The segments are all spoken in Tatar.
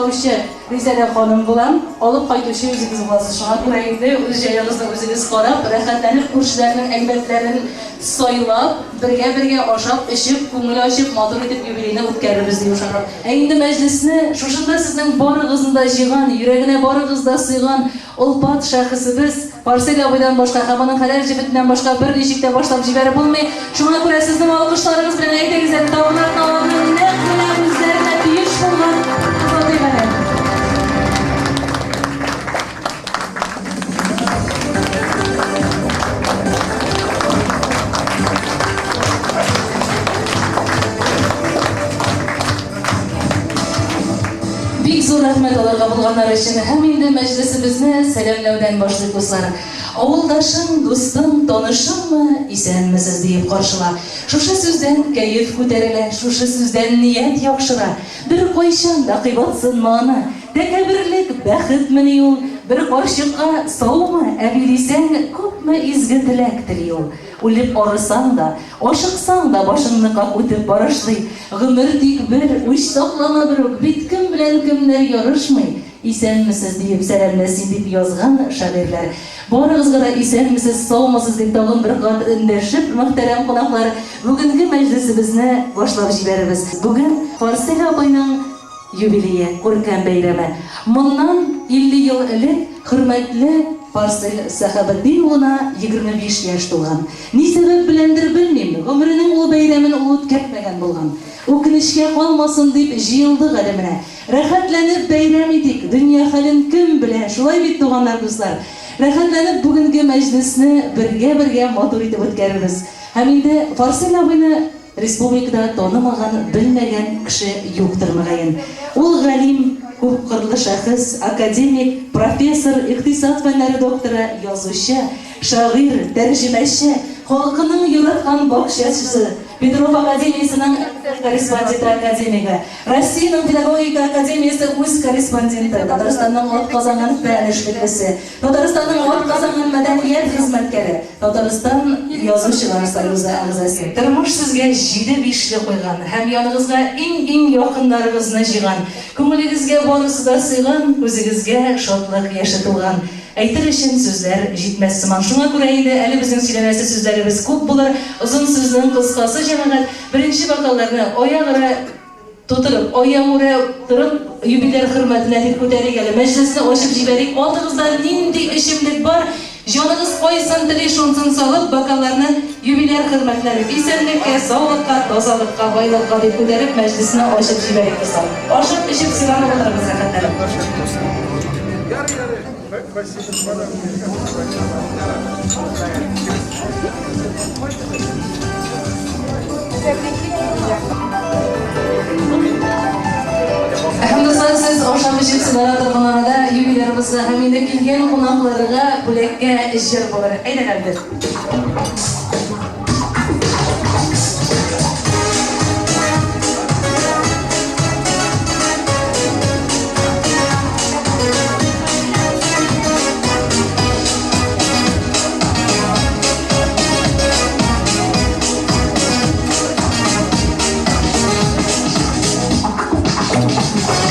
каршылаучы Ризәлә ханым булам, алып кайтучы үзегез буласыз. Шуңа күрә инде үз җаегызны үзегез карап, рәхәтләнеп, күршеләрнең әйбәтләрен сайлап, бергә-бергә ашап, эчеп, күңел ачып, матур итеп юбилейны үткәрербез, дип ышанам. Ә инде мәҗлесне шушында сезнең барыгызны да җыйган, йөрәгенә барыгыз да сыйган олпат шәхесебез Фарсель абыйдан башка һәм аның хәләл җефетеннән башка берничек тә башлап җибәреп булмый. Шуңа күрә сезнең алкышларыгыз белән әйдәгез әле табын артына аларның нәкъ менә үзләренә тиеш булган озатыйк әле. Бик зур рәхмәт аларга булганнары өчен. Һәм инде мәҗлесебезне сәламләүдән башлыйк, дуслар. Авылдашың, дустың, танышыңмы, исәнмесез, диеп каршыла. Шушы сүздән кәеф күтәрелә, шушы сүздән ният яхшыра. Беркайчан да кыйбатсынма аны. Тәкәбберлек бәхетмени ул? Бер карчыкка, саумы, әби дисәң, күпме изге теләк тели ул. Үлеп арысаң да, ашыксаң да башыңны как үтеп барышлый. Гомер тик бер, үч саклама берүк, бит кем белән кемнәр ярышмый. Исәнмесез, диеп сәламлә син, дип язган шагыйрьләр. Барыгызга да исәнмесез, саумысыз, дип тагын бер кат эндәшеп, мөхтәрәм кунаклар, бүгенге мәҗлесебезне башлап җибәрербез. Бүген Фарсель абыйның Юбилее, күркәм бәйрәме. Моннан 50 ел элек хөрмәтле Фарсель Сәхәбетдин улына 25 яшь тулган. Ни сәбәп беләндер, белмим, гомеренең ул бәйрәмен ул үткәрмәгән булган. Үкенечкә калмасын дип җыелдык әле менә. Рәхәтләнеп бәйрәм итик, дөнья хәлен кем белә, шулай бит, туганнар, дуслар? Рәхәтләнеп бүгенге мәҗлесне бергә-бергә матур итеп үткәрербез. Һәм инде Фарсель абыйны Республикада танымаган, белмәгән кеше юктыр, мөгаен. Ул галим, күпкырлы шәхес, академик, профессор, икътисад фәннәре докторы, язучы, шагыйрь, тәрҗемәче, халкының яраткан бакчачысы, Петров академиясенең корреспонденты академигы, Россиянең педагогика академиясе үз корреспонденты, Татарстанның атказанган фән эшлеклесе, Татарстанның атказанган мәдәният хезмәткәре, Татарстан Язучылар союзы әгъзасы. Тормыш сезгә җиде бишле куйган һәм яныгызга иң-иң якыннарыгызны җыйган. Күңелегезгә барысы да сыйган, күзегезгә шатлык яше тулган. Әйтер өчен сүзләр җитмәс сыман. Шуңа күрә инде әле безнең сөйләнәсе сүзләребез күп булыр. Озын сүзнең кыскасы, җәмәгать, беренче бокалларны аягүрә Тутырып, аягүрә торып, юбиляр хөрмәтенә дип күтәрик әле, мәҗлесне ачып җибәрик. Алдыгызда нинди эчемлек бар, җаныгыз кайсын тели, шунсын салып, бокалларны юбиляр хөрмәтенә дип, исәнлеккә, саулыкка, тазалыкка, байлыкка дип күтәреп, мәҗлесне ачып җибәрик, дуслар. Ашап, эчеп, сыйланып утырыгыз рәхәтләнеп. Һәм дуслар, сез ашап эчеп сыйлана торган арада юбилярыбызга һәм инде килгән кунакларга бүләккә җыр булыр. Әйдә, Альберт.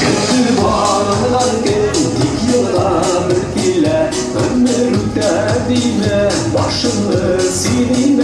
Көтеп алынган көн тик елга бер килә, Өмер үтә димә, башыңны син имә.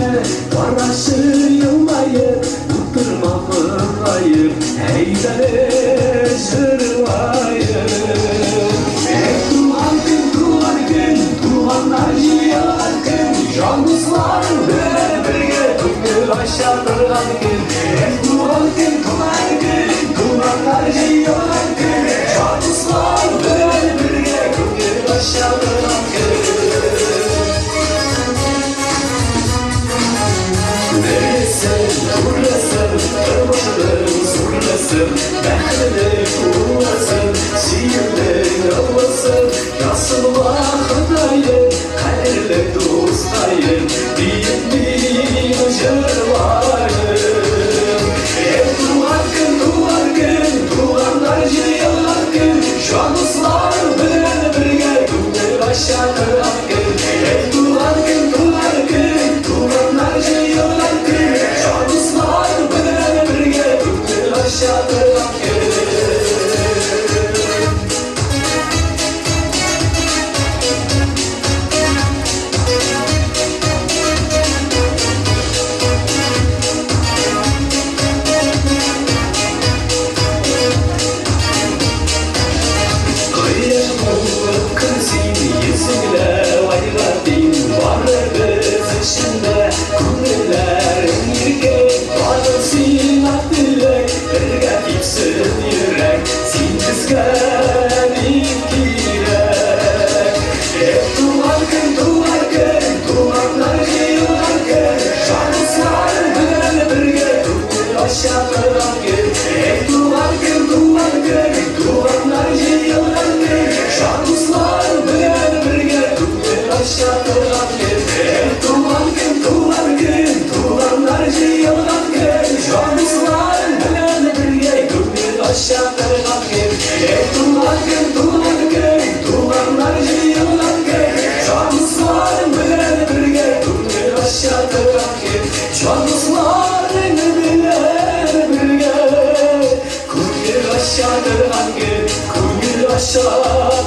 Ача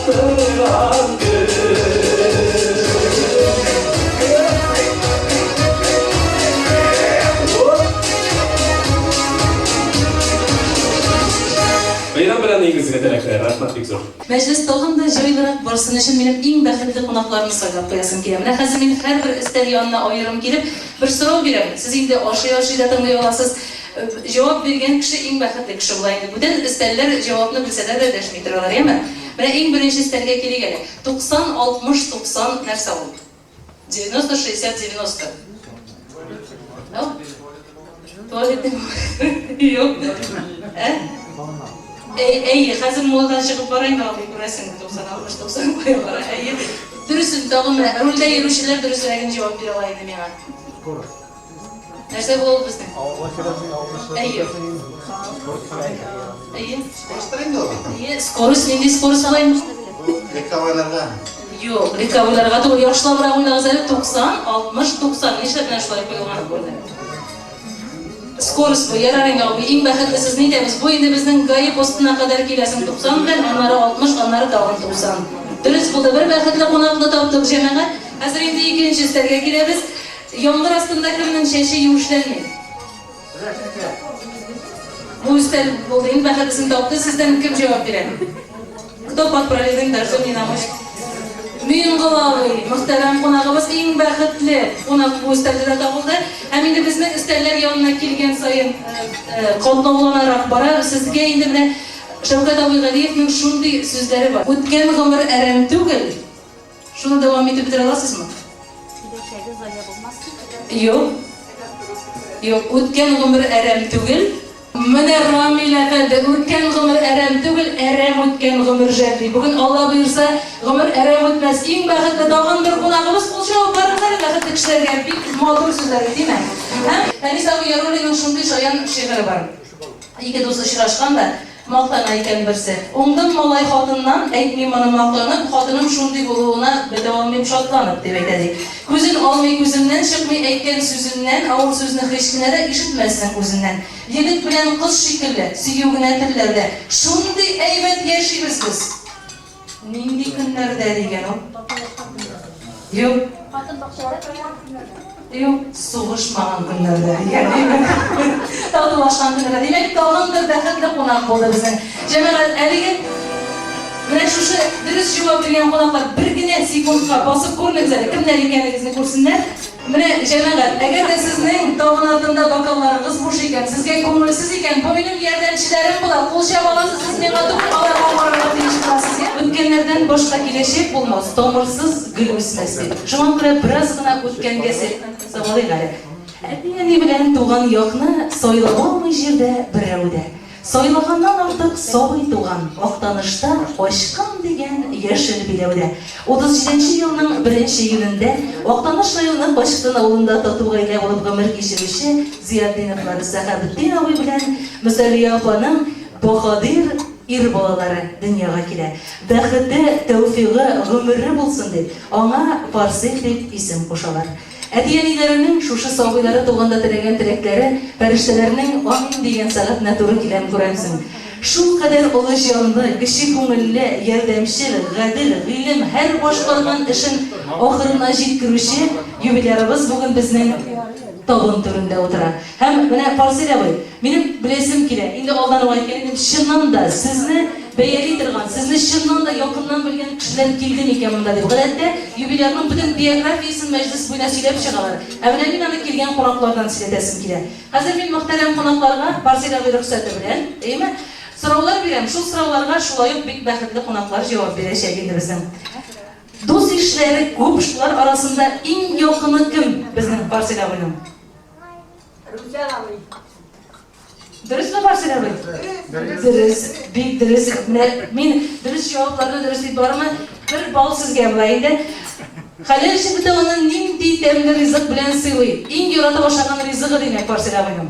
торган көн. Бәйрәм белән өегезгә теләкләр, рәхмәт бик зур. Мәҗлес тагын да җайлырак барсын өчен минем иң бәхетле кунакларны сайлап куясым килә. Менә хәзер мин һәрбер өстәл янына аерым килеп, бер сорау бирәм. Сез инде ашый-ашый да тыңлый аласыз. Җавап биргән кеше иң бәхетле кеше була инде. Бүтән өстәлләр җавапны белсәләр дә дәшми торалар, яме? Менә иң беренче өстәлгә килик әле. 90, 60, 90 нәрсә ул? 90, 60, 90. Ау? Туалетный Юк. Ә? Әй, әйе, хәзер модадан чыгып бара инде абый, күрәсең, 90, 60, 90 кая бара. Әйе. Дөресен тагын менә рульдә йөрүчеләр дөресрәген җавап бирә ала инде миңа. Нәрсә була ул безнең? Әйе. Әйе. Әйе, скорость нинди скорость була инде? Легковойларга. Юк, легковойларга түгел, яхшылабрак уйлагыз әле, 90, 60, 90. Нишләп менә шулай куелган бу? Скорость бу, ярар инде, абый, иң бәхетле сез ни итәбез? Бу инде безнең ГАИ постына кадәр киләсең 90 белән, аннары 60, аннары тагын 90. Дөрес булды, бер бәхетле кунакны таптык, җәмәгать. Хәзер инде икенче өстәлгә киләбез. Яңгыр астында кемнең чәче юешләнми? Бу өстәл булды инде, бәхетлесен тапты. Сездән кем җавап бирә? Кто под проливным дождем не намочит? Миңгол абый, мөхтәрәм кунагыбыз, иң бәхетле кунак бу өстәлдә дә табылды. Һәм инде безнең өстәлләр янына килгән саен катлауланарак бара. Сезгә инде менә Шәүкәт абый Галиевнең шундый сүзләре бар. Үткән гомер әрәм түгел. Шуны дәвам итеп бетерә аласызмы? Киләчәге зая булмас. Юк. Юк, үткән гомер әрәм түгел. Менә Рамил әфәнде, үткән гомер әрәм түгел, әрәм үткән гомер жәлли. Бүген Алла боерса, гомер әрәм үтмәс. Иң бәхетле тагын бер кунагыбыз, кул чабып барыгыз әле бәхетле кешеләргә. Бик матур сүзләр бит, димә? Һәм Фәнис абый Яруллинның шундый шаян шигыре бар. Ике дус очрашкан да, мактана икән берсе. Уңдым малай хатыннан, әйтмим моны мактанып, хатыным шундый булуына бетә алмыйм шатланып, дип әйтә ди. Күзен алмый күземнән, чыкмый әйткән сүзеннән, авыр сүзне һич кенә дә ишетмәссең үзеннән. Егет белән кыз шикелле, сөю генә телләрдә. Шундый әйбәт яшибез без! Нинди көннәрдә дигән ул? Юк. Хатын бакчада торган көннәрдә. Юк, сугышмаган көннәрдә дигән. Татулашкан көннәрдә. Димәк, тагын бер бәхетле кунак булды безнең. Җәмәгать, әлеге менә шушы дөрес җавап биргән кунаклар бер генә секундка басып күрмәгез әле, кемнәр икәнегезне күрсеннәр. Менә, җәмәгать, әгәр дә сезнең табын артында бокалларыгыз буш икән, сезгә күңелсез икән, бу минем ярдәмчеләрем була, кул чаба аласыз, сез миңа түгел, аларга карарга тиеш буласыз, я? Үткәннәрдән башка киләчәк булмас, тамырсыз гөл үсмәс, дип. Шуңа күрә бераз гына үткәнгә сәяхәт ясап алыйк әле. Әти-әни белән туган якны сайлап алмый җирдә берәү дә. Сайлаганнан артык сабый туган Актанышта Ачкын дигән яшел биләүдә. 37 нче елның беренче июнендә Актаныш районы Качкын авылында тату гаилә булып гомер кичерүче Зыятдиновлар Сәхәбетдин абый белән Мөсәлия апаның баһадир ир балалары дөньяга килә. Бәхете, тәүфигы, гомере булсын дип, аңа Фарсих дип исем кушалар. Әти-әниләренең шушы сабыйлары туганда теләгән теләкләре фәрештәләрнең амин дигән сәгатенә туры киләме күрәмсең. Шулкадәр олы җанлы, кече күңелле, ярдәмчел, гадел, гыйлем, һәр башкарган эшен ахырына җиткерүче юбилярыбыз бүген безнең табын түрендә утыра. Һәм менә, Фарсель абый, минем беләсем килә, инде алдан ук әйткән идем, чыннан да сезне бәяли торган, сезне чыннан да якыннан белгән кешеләр килде микән монда дип. Гадәттә, юбилярның бөтен биографиясен мәҗлес буена сөйләп чыгалар. Ә менә мин аны килгән кунаклардан сөйләтәсем килә. Хәзер мин мөхтәрәм кунакларга, Фарсель абый рөхсәте белән, әйеме, сораулар бирәм. Шул сорауларга шулай ук бик бәхетле кунаклар җавап бирәчәк инде безнең. Дус-ишләре күп, шулар арасында иң якыны кем безнең Фарсель абыйның? Рүзәл абый. Дөресме, Фарсель абый? Дөрес. Дөрес, бик дөрес. Менә мин дөрес җавапларны дөрес дип барымы? Бер балл сезгә була инде. Хәләл җефете аны нинди тәмле ризык белән сыйлый? Иң яратып ашаган ризыгы димәк, Фарсель абыйның.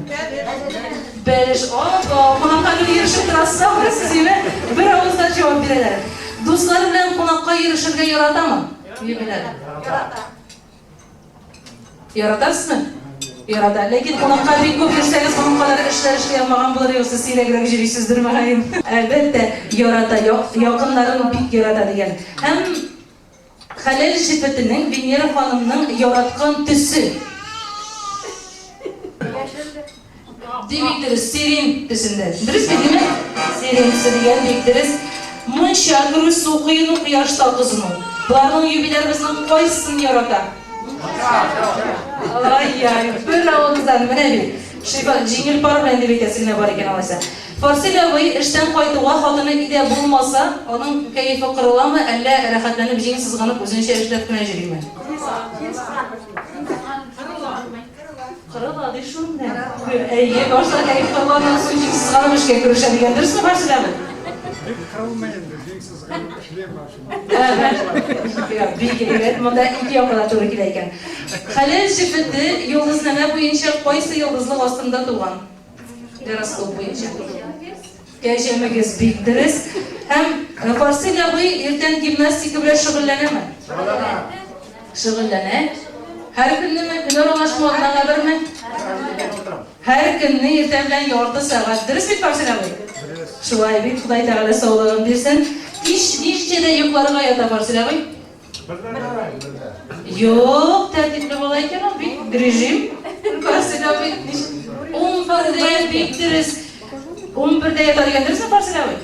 Бәлеш. Опа, кунакка гел йөрешеп торасыз ахры сез, име? Бер авыздан җавап бирәләр. Дуслары белән кунакка йөрешергә яратамы? Юбиляр. Ярата. Яратасызмы? Ярата. Ләкин кунакка бик күп йөрсәгез, моның кадәр эшләр эшли алмаган булыр идегез, сез сирәгрәк йөрисездер, мөгаен. Әлбәттә, ярата, якыннарын бик ярата дигән. Һәм хәләл җефетенең, Венера ханымның яраткан төсе. Бик дөрес, сирень төсендә. Дөрес бит, димәк? Сирень төсе дигән бик дөрес. Мунча керү, су коену, кояшта кызыну. Боларның юбилярыбызның кайсысын ярата? Ай-яй, бер авыздан, менә бит. Шифа, җиңел пар белән дип әйтәсе генә бар икән алайса. Фарсил абый эштән кайтуга хатыны өйдә булмаса, аның кәефе кырыламы, әллә рәхәтләнеп җиң сызганып үзенчә эшләп кенә йөриме? Кырыла ди шунда. Әйе, башта кәеф кырыла, аннан соң җиң сызганып эшкә керешә дигән. Дөресме, Фарсил абый? Бик кырылмый инде, җиң сызганып эшлим башында. Бик әйбәт, монда ике якка да туры килә икән. Хәләл җефете йолдызнамә буенча кайсы йолдызлык астында туган? Гороскоп буенча. Кәҗәмегез бик дөрес. Һәм Фарсил абый иртән гимнастика белән шөгыльләнәме? Шөгыльләнә. Һәр көннеме, көн аралашмы, атнага берме? Һәр көнне иртә белән ярты сәгать. Дөрес бит, Фарсил абый? Шулай бит, Ходай Тәгалә саулыгын бирсен. Кич ничәдә йокларга ята Фарсил абый? Юк, тәртипле бала икән ул, бик режим. Фарсил абый, 11-дә бик дөрес. 11-дә ята дигән дөресме, Фарсил абый?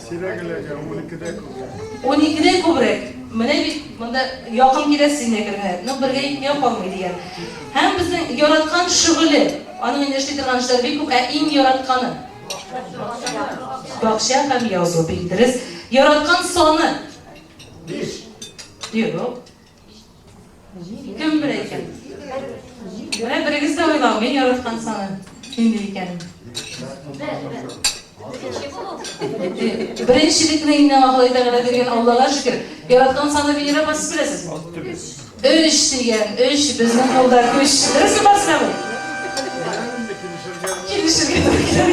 Сирәк эләгә, 12-дә күбрәк. 12-дә күбрәк. Менә бит монда якын киләсез инде әкрен. Ну, бергә икегә калмый дигән. Һәм безнең яраткан шөгыле, аның инде эшли торган эшләре бик күп, ә иң яратканы? Бакча һәм язу, бик дөрес. Яраткан саны? Биш. Юк. Кем белә икән? Менә берегез дә уйламый яраткан саны нинди икәнен. Беренчелекне инде аңа Ходай Тәгалә биргән, Аллага шөкер. Яраткан саны Венера апа, сез беләсезме? Өч дигән, өч безнең кулда көч. Дөресме, Барсын абый? Килешергә туры килә.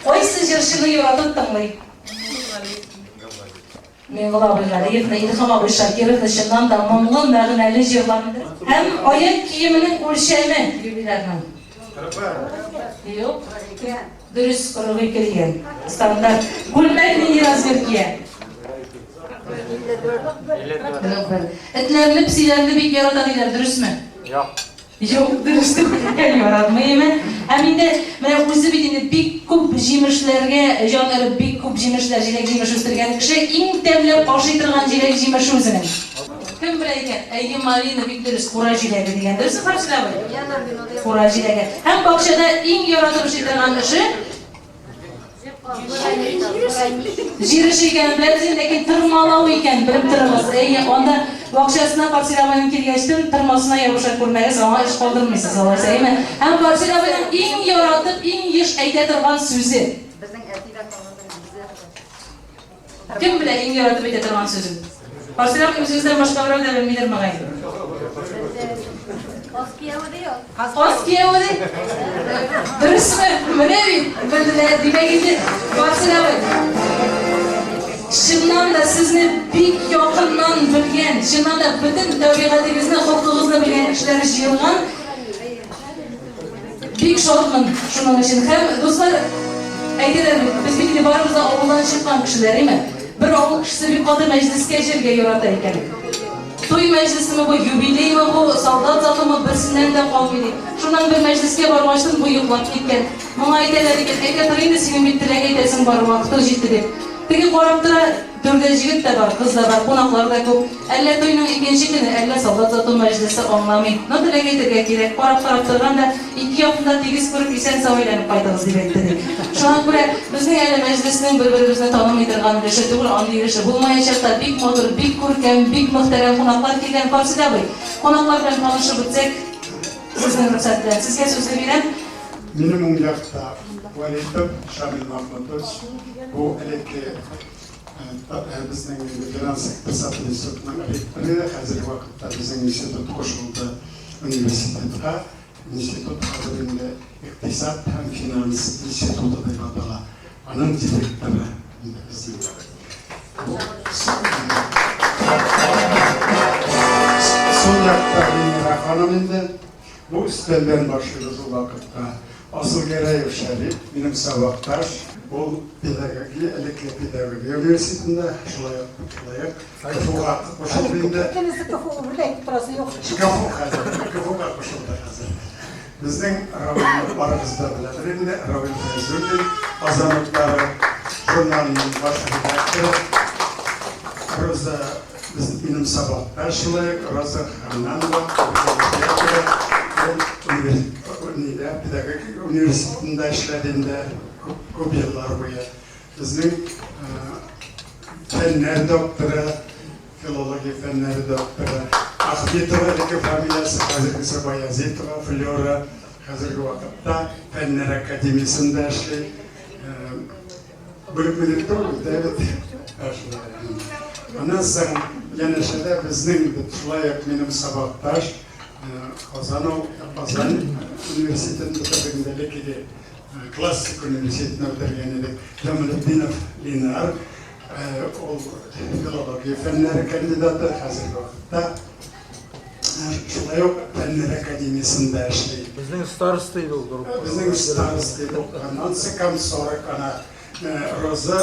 Кайсы җырчыны яратып тыңлый? Миңнулла абый Галиевны, Илһам абый Шакировны чыннан да моңлы, мәгънәле җырлар. Һәм аяк киеменең үлчәме юбилярның? Юк. Дөрес, 42 дигән. Стандарт. Күлмәк нинди размер кия? 54. Этләрне, песиләрне бик ярата диләр, дөресме? Юк. Юк, дөрес түгел икән, яратмыймы? Һәм инде менә үзе бит инде бик күп җимешләргә җан өреп, бик күп җимешләр, җиләк-җимеш үстергән кеше, иң тәмләп ашый торган җиләк-җимеше үзенең. Кем белә икән? Әйе, малина, бик дөрес, кура җиләге дигән. Дөресме, Фарсил абый? Кура җиләге. Һәм бакчада иң яратып эшли торган эше? Җир эше икәнен беләбез инде, ләкин тырмалау икән, белеп торыгыз. Әйе, анда бакчасына Фарсил абыйның килгәчтен, тырмасына ябыша күрмәгез, аңа эш калдырмыйсыз, алайса, әйеме? Һәм Фарсил абыйның иң яратып, иң еш әйтә торган сүзе. Безнең әти дә тырмады, без дә. Кем белә иң яратып әйтә торган сүзен? Фарсил абый, үзегездән башка берәү дә белмидер, мөгаен. Каз кияве ди ул. Каз кияве ди? Дөресме? Менә бит, белделәр. Димәк инде, Фарсил абый, чыннан да сезне бик якыннан белгән, чыннан да бөтен табигатегезне, холкыгызны белгән кешеләр җыелган. Бик шатмын шуның өчен. Һәм, дуслар, әйтәләр бит, без бит инде барыбыз да авылдан чыккан кешеләр, әйме? Бер авыл кешесе бик каты мәҗлескә җиргә ярата икән. Туй мәҗлесеме бу, юбилеймы бу, солдат затымы, берсеннән дә калмый ди. Шуннан бер мәҗлескә баргачтын бу йоклап киткән. Моңа әйтәләр икән, әйдә тор инде, синең бит теләк әйтәсең бар, вакыты җитте дип. Теге карап тора, Түрдә җегет тә бар, кыз да бар, кунаклар да күп. Әллә туйның икенче көне, әллә солдат озату мәҗлесе, аңламый. Но теләк әйтергә кирәк, карап-карап торган да, ике якны да тигез күреп, исән-сау әйләнеп кайтыгыз, дип әйтте, ди. Шуңа күрә безнең әле мәҗлеснең бер-беребезне танымый торган өлеше түгел, андый өлеше булмаячак та. Бик матур, бик күркәм, бик мөхтәрәм кунаклар килгән. Фарсил абый, кунаклар белән танышып үтсәк, сезнең рөхсәт белән. Сезгә сүзне бирәм. Минем уң якта Вәлитов Шамил Махмутович, бу элекке безнең инде финанс икътисад институтының ректоры, хәзерге вакытта безнең институт кушылды университетка. Институт хәзер инде икътисад һәм финанс институты дип атала. Аның директоры инде безнең. Сул якта Венера ханым инде. Бу өстәлдән башлыйбыз ул вакытта. Асылгәрәев Шәрип, минем сабакташ, ул педагогия, элекке педагогия университетында, шулай ук, шулай ук КФУга кушылды инде. Икенесе КФУ бер дә әйтеп торасы юк. КФУ хәзер, КФУга кушылды хәзер. Безнең Равилне барыгыз да беләдер инде, Равил Фәйзуллин, Казан утлары журналының баш редакторы. Роза без минем сабакташ шулай ук, Роза Ханнанова, ул нидә, педагогика университетында эшләде инде күп, күп еллар буе. Безнең фәннәр докторы, филология фәннәре докторы Ахметова, элекке фамилиясе, хәзергесе Баязитова Флера, хәзерге вакытта Фәннәр академиясендә эшли. Бүлек мөдире түгел, дә бит. Аннан соң янәшәдә безнең бит шулай ук минем сабакташ Казан Казан университетын бетергәндә элеккеге классик университетны бетергән идек. Җамалетдинов Ленар, ул филология фәннәре кандидаты, хәзерге вакытта шулай ук Фәннәр академиясендә эшли. Безнең староста иде ул группа. Безнең староста иде ул. Аннан комсорг ана Роза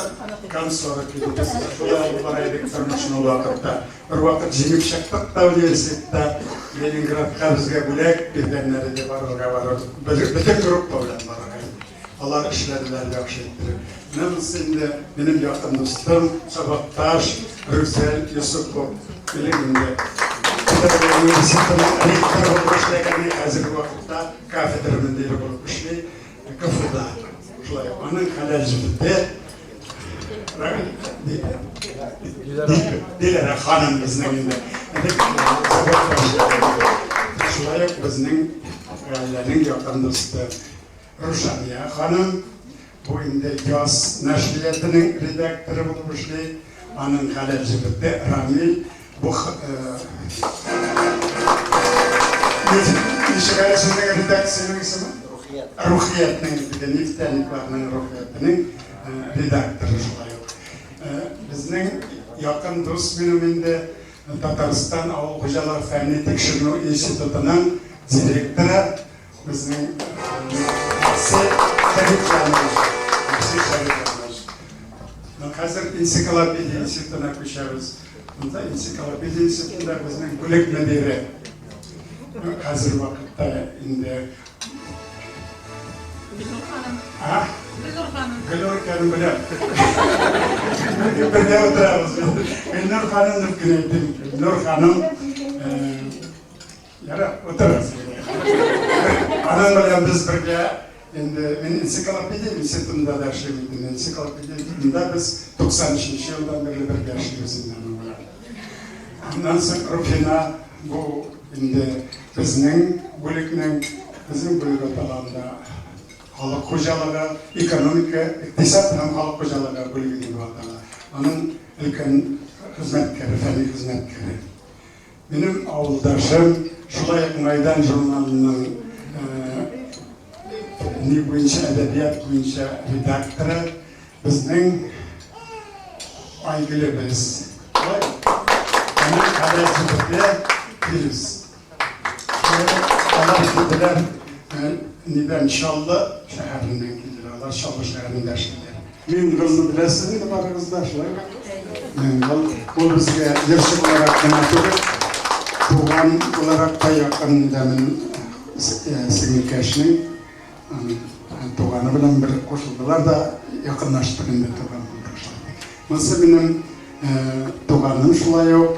комсорг иде. Без шулай алып бара идек тормышны ул вакытта. Бервакыт җиңеп чыктык та университетта Ленинградка безгә бүләк биргәннәр иде барырга барып. Бөтен группа белән барырга. Алар эшләделәр яхшы иттереп. Менә монысы инде минем якын дустым, сабакташ Рүзәл Йосыпов. Элек инде Педагогия университетының ректоры булып эшләгән, хәзерге вакытта кафедра мөдире булып эшли КФУда. Шулай аның хәләл җефете Диләрә ханым безнең инде. Шулай ук безнең гаиләнең якын дусты Рушания ханым, бу инде Яз нәшриятының редакторы булып эшли. Аның хәләл җефете Рамил бу ничек әле сезнең редакциянең исеме? Рухият. Рухиятнең, теге нефтяникларның Рухиятының редакторы шулай ук. Безнең якын дус минем инде Татарстан авыл хуҗалыгы фәнни тикшеренү институтының директоры Безнең Марсель Шәрипҗанович. Марсель Шәрипҗанович. Хәзер энциклопедия институтына күчәбез. Монда энциклопедия институтында безнең бүлек мөдире. Хәзер вакытта инде Гөлнур ханым. А? Гөлнур ханым. Гөлнур икәнен беләм. Бергә утырабыз. Гөлнур ханым дип кенә әйтим. Гөлнур ханым Ярар, утырыгыз. Аның белән без бергә инде мин энциклопедия институтында да эшлим инде. Энциклопедия институтында без 93 елдан бирле бергә эшлибез инде аның белән. Аннан соң Руфина бу инде безнең бүлекнең, безнең бүлек атала халык хуҗалыгы, экономика, икътисад һәм халык хуҗалыгы бүлеге дип атала. Аның өлкән хезмәткәре, фәнни хезмәткәре. Минем авылдашым, шулай ук Майдан журналының ни буенча, әдәбият буенча редакторы, безнең Айгөлебез. Шулай Аның хәләл җефете Филүс. Алар килделәр нидән Чаллы шәһәреннән килделәр. Алар Чаллы шәһәрендә эшлиләр. Миңгылны беләсез инде барыгыз да, шулаймы? Миңгыл, ул безгә җырчы буларак кына түгел, туган буларак та якын иде минем сеңелкәшнең туганы белән бер кушылдылар да якынлаштык инде туган булдык шулай. Монысы минем туганым шулай ук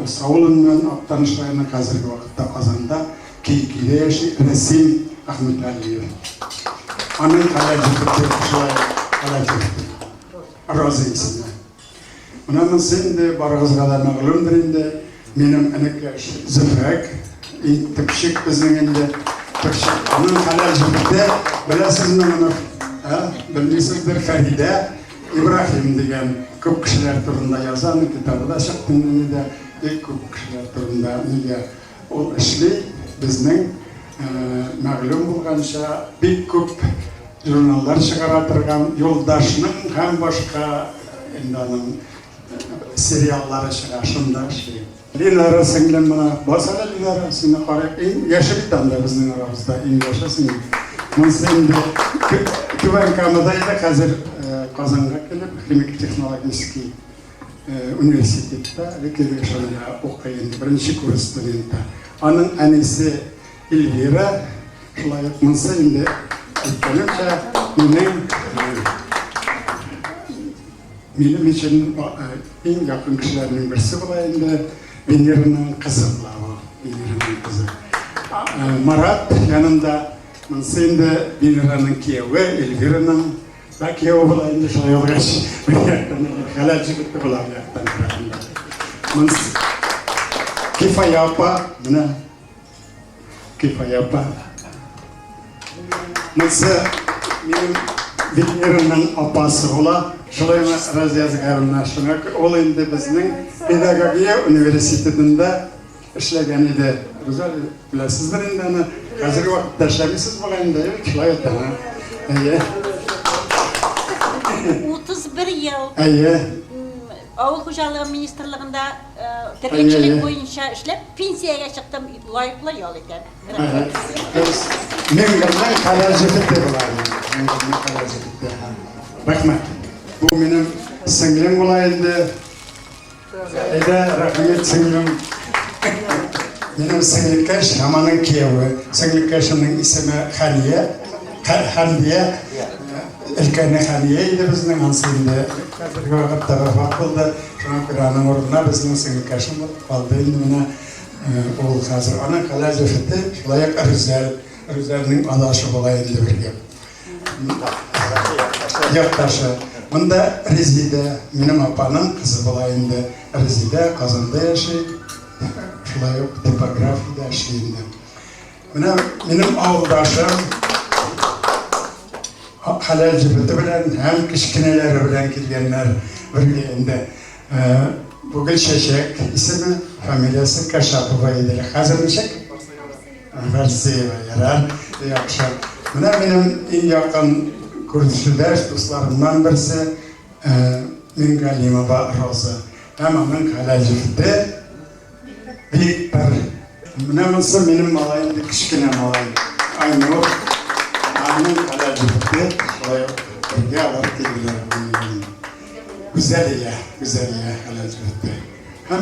Усаулыннан Актаныш районы хәзерге вакытта Казанда Киекөйдә яши Рәсим Әхмәтгалиев. Аның хәләл җефете шулай хәләл җефете. Роза исемле. Менә монысы инде барыгызга да мәгълүмдер инде. Минем энекәш Зөфәк, иң төпчек безнең инде. Төпчек. Аның хәләл җефете, беләсезме моны? Ә? Белмисездер, Фәридә Ибраһим дигән күп кешеләр турында яза, аның китабы да чыкты инде нидә, бик күп кешеләр турында нигә Ул эшли, безнең, мәгълүм булганча, бик күп журналлар чыгара торган Юлдашның һәм башка инде аның сериаллары чыга, шунда эшли. Линара сеңлем менә, бас әле, Линара, сине карыйк. Иң яше бит анда безнең арабызда, иң яше син. Монысы инде Түбән Камада иде, хәзер Казанга килеп, химик-технологический университетта элекке шунда укый инде, беренче курс студенты. Аның әнисе Эльвира, шулай ук монысы инде әйткәнемчә, минем минем өчен иң якын кешеләрнең берсе була инде, Венераның кызы була ул, Венераның кызы. Марат янында монысы инде Венераның кияве, Эльвираның да кияве була инде шулай булгач, бер яктан хәләл җегете була бер яктан караганда. Монысы Кифая апа, менә Кифая апа. Монысы минем Венераның апасы була. Шулаймы, Разия Згаровна? Шуңа ул инде безнең педагогия университетында эшләгән иде. Рузаль, беләсездер инде аны. Хәзерге вакытта эшләмисез бугай инде, шулай бит, Әйе. 31 ел. Әйе. Авыл хуҗалыгы министрлыгында терлекчелек буенча эшләп, пенсиягә чыктым, лаеклы ял итәм. Миңгернең хәләл җефете була. Миңгернең хәләл җефете. Рәхмәт. Бу минем сеңлем була инде. Әйдә, рәхмәт сеңлем. Минем сеңлекәш һәм аның кияве. Сеңлекәшемнең исеме Хәния. Хәмдия. Өлкәне Хәния иде безнең, ансы инде хәзерге вакытта вафат булды. Шуңа күрә аның урынына безнең сеңелкәшем булып калды инде менә ул хәзер. Аның хәләл җефете шулай ук Рүзәл, Рүзәлнең адашы була инде бергә. Якташы. Монда Резидә, минем апаның кызы була инде. Резидә Казанда яши, шулай ук типографиядә эшли инде. Менә минем авылдашым хәләл җефете белән һәм кечкенәләре белән килгәннәр бергә инде. Бу Гөлчәчәк исеме, фамилиясе Кашапова иде. Хәзер ничек? Фарсиева, ярар, яхшы. Менә минем иң якын күршедәш дусларымнан берсе Мингалимова Роза һәм аның хәләл җефете Виктор. Менә монысы минем малай инде, кечкенә малай. Айнур. Аның хәләл җефете, шулай ук бергә алар килделәр бүген. Гүзәлия, Гүзәлия хәләл җефете. Һәм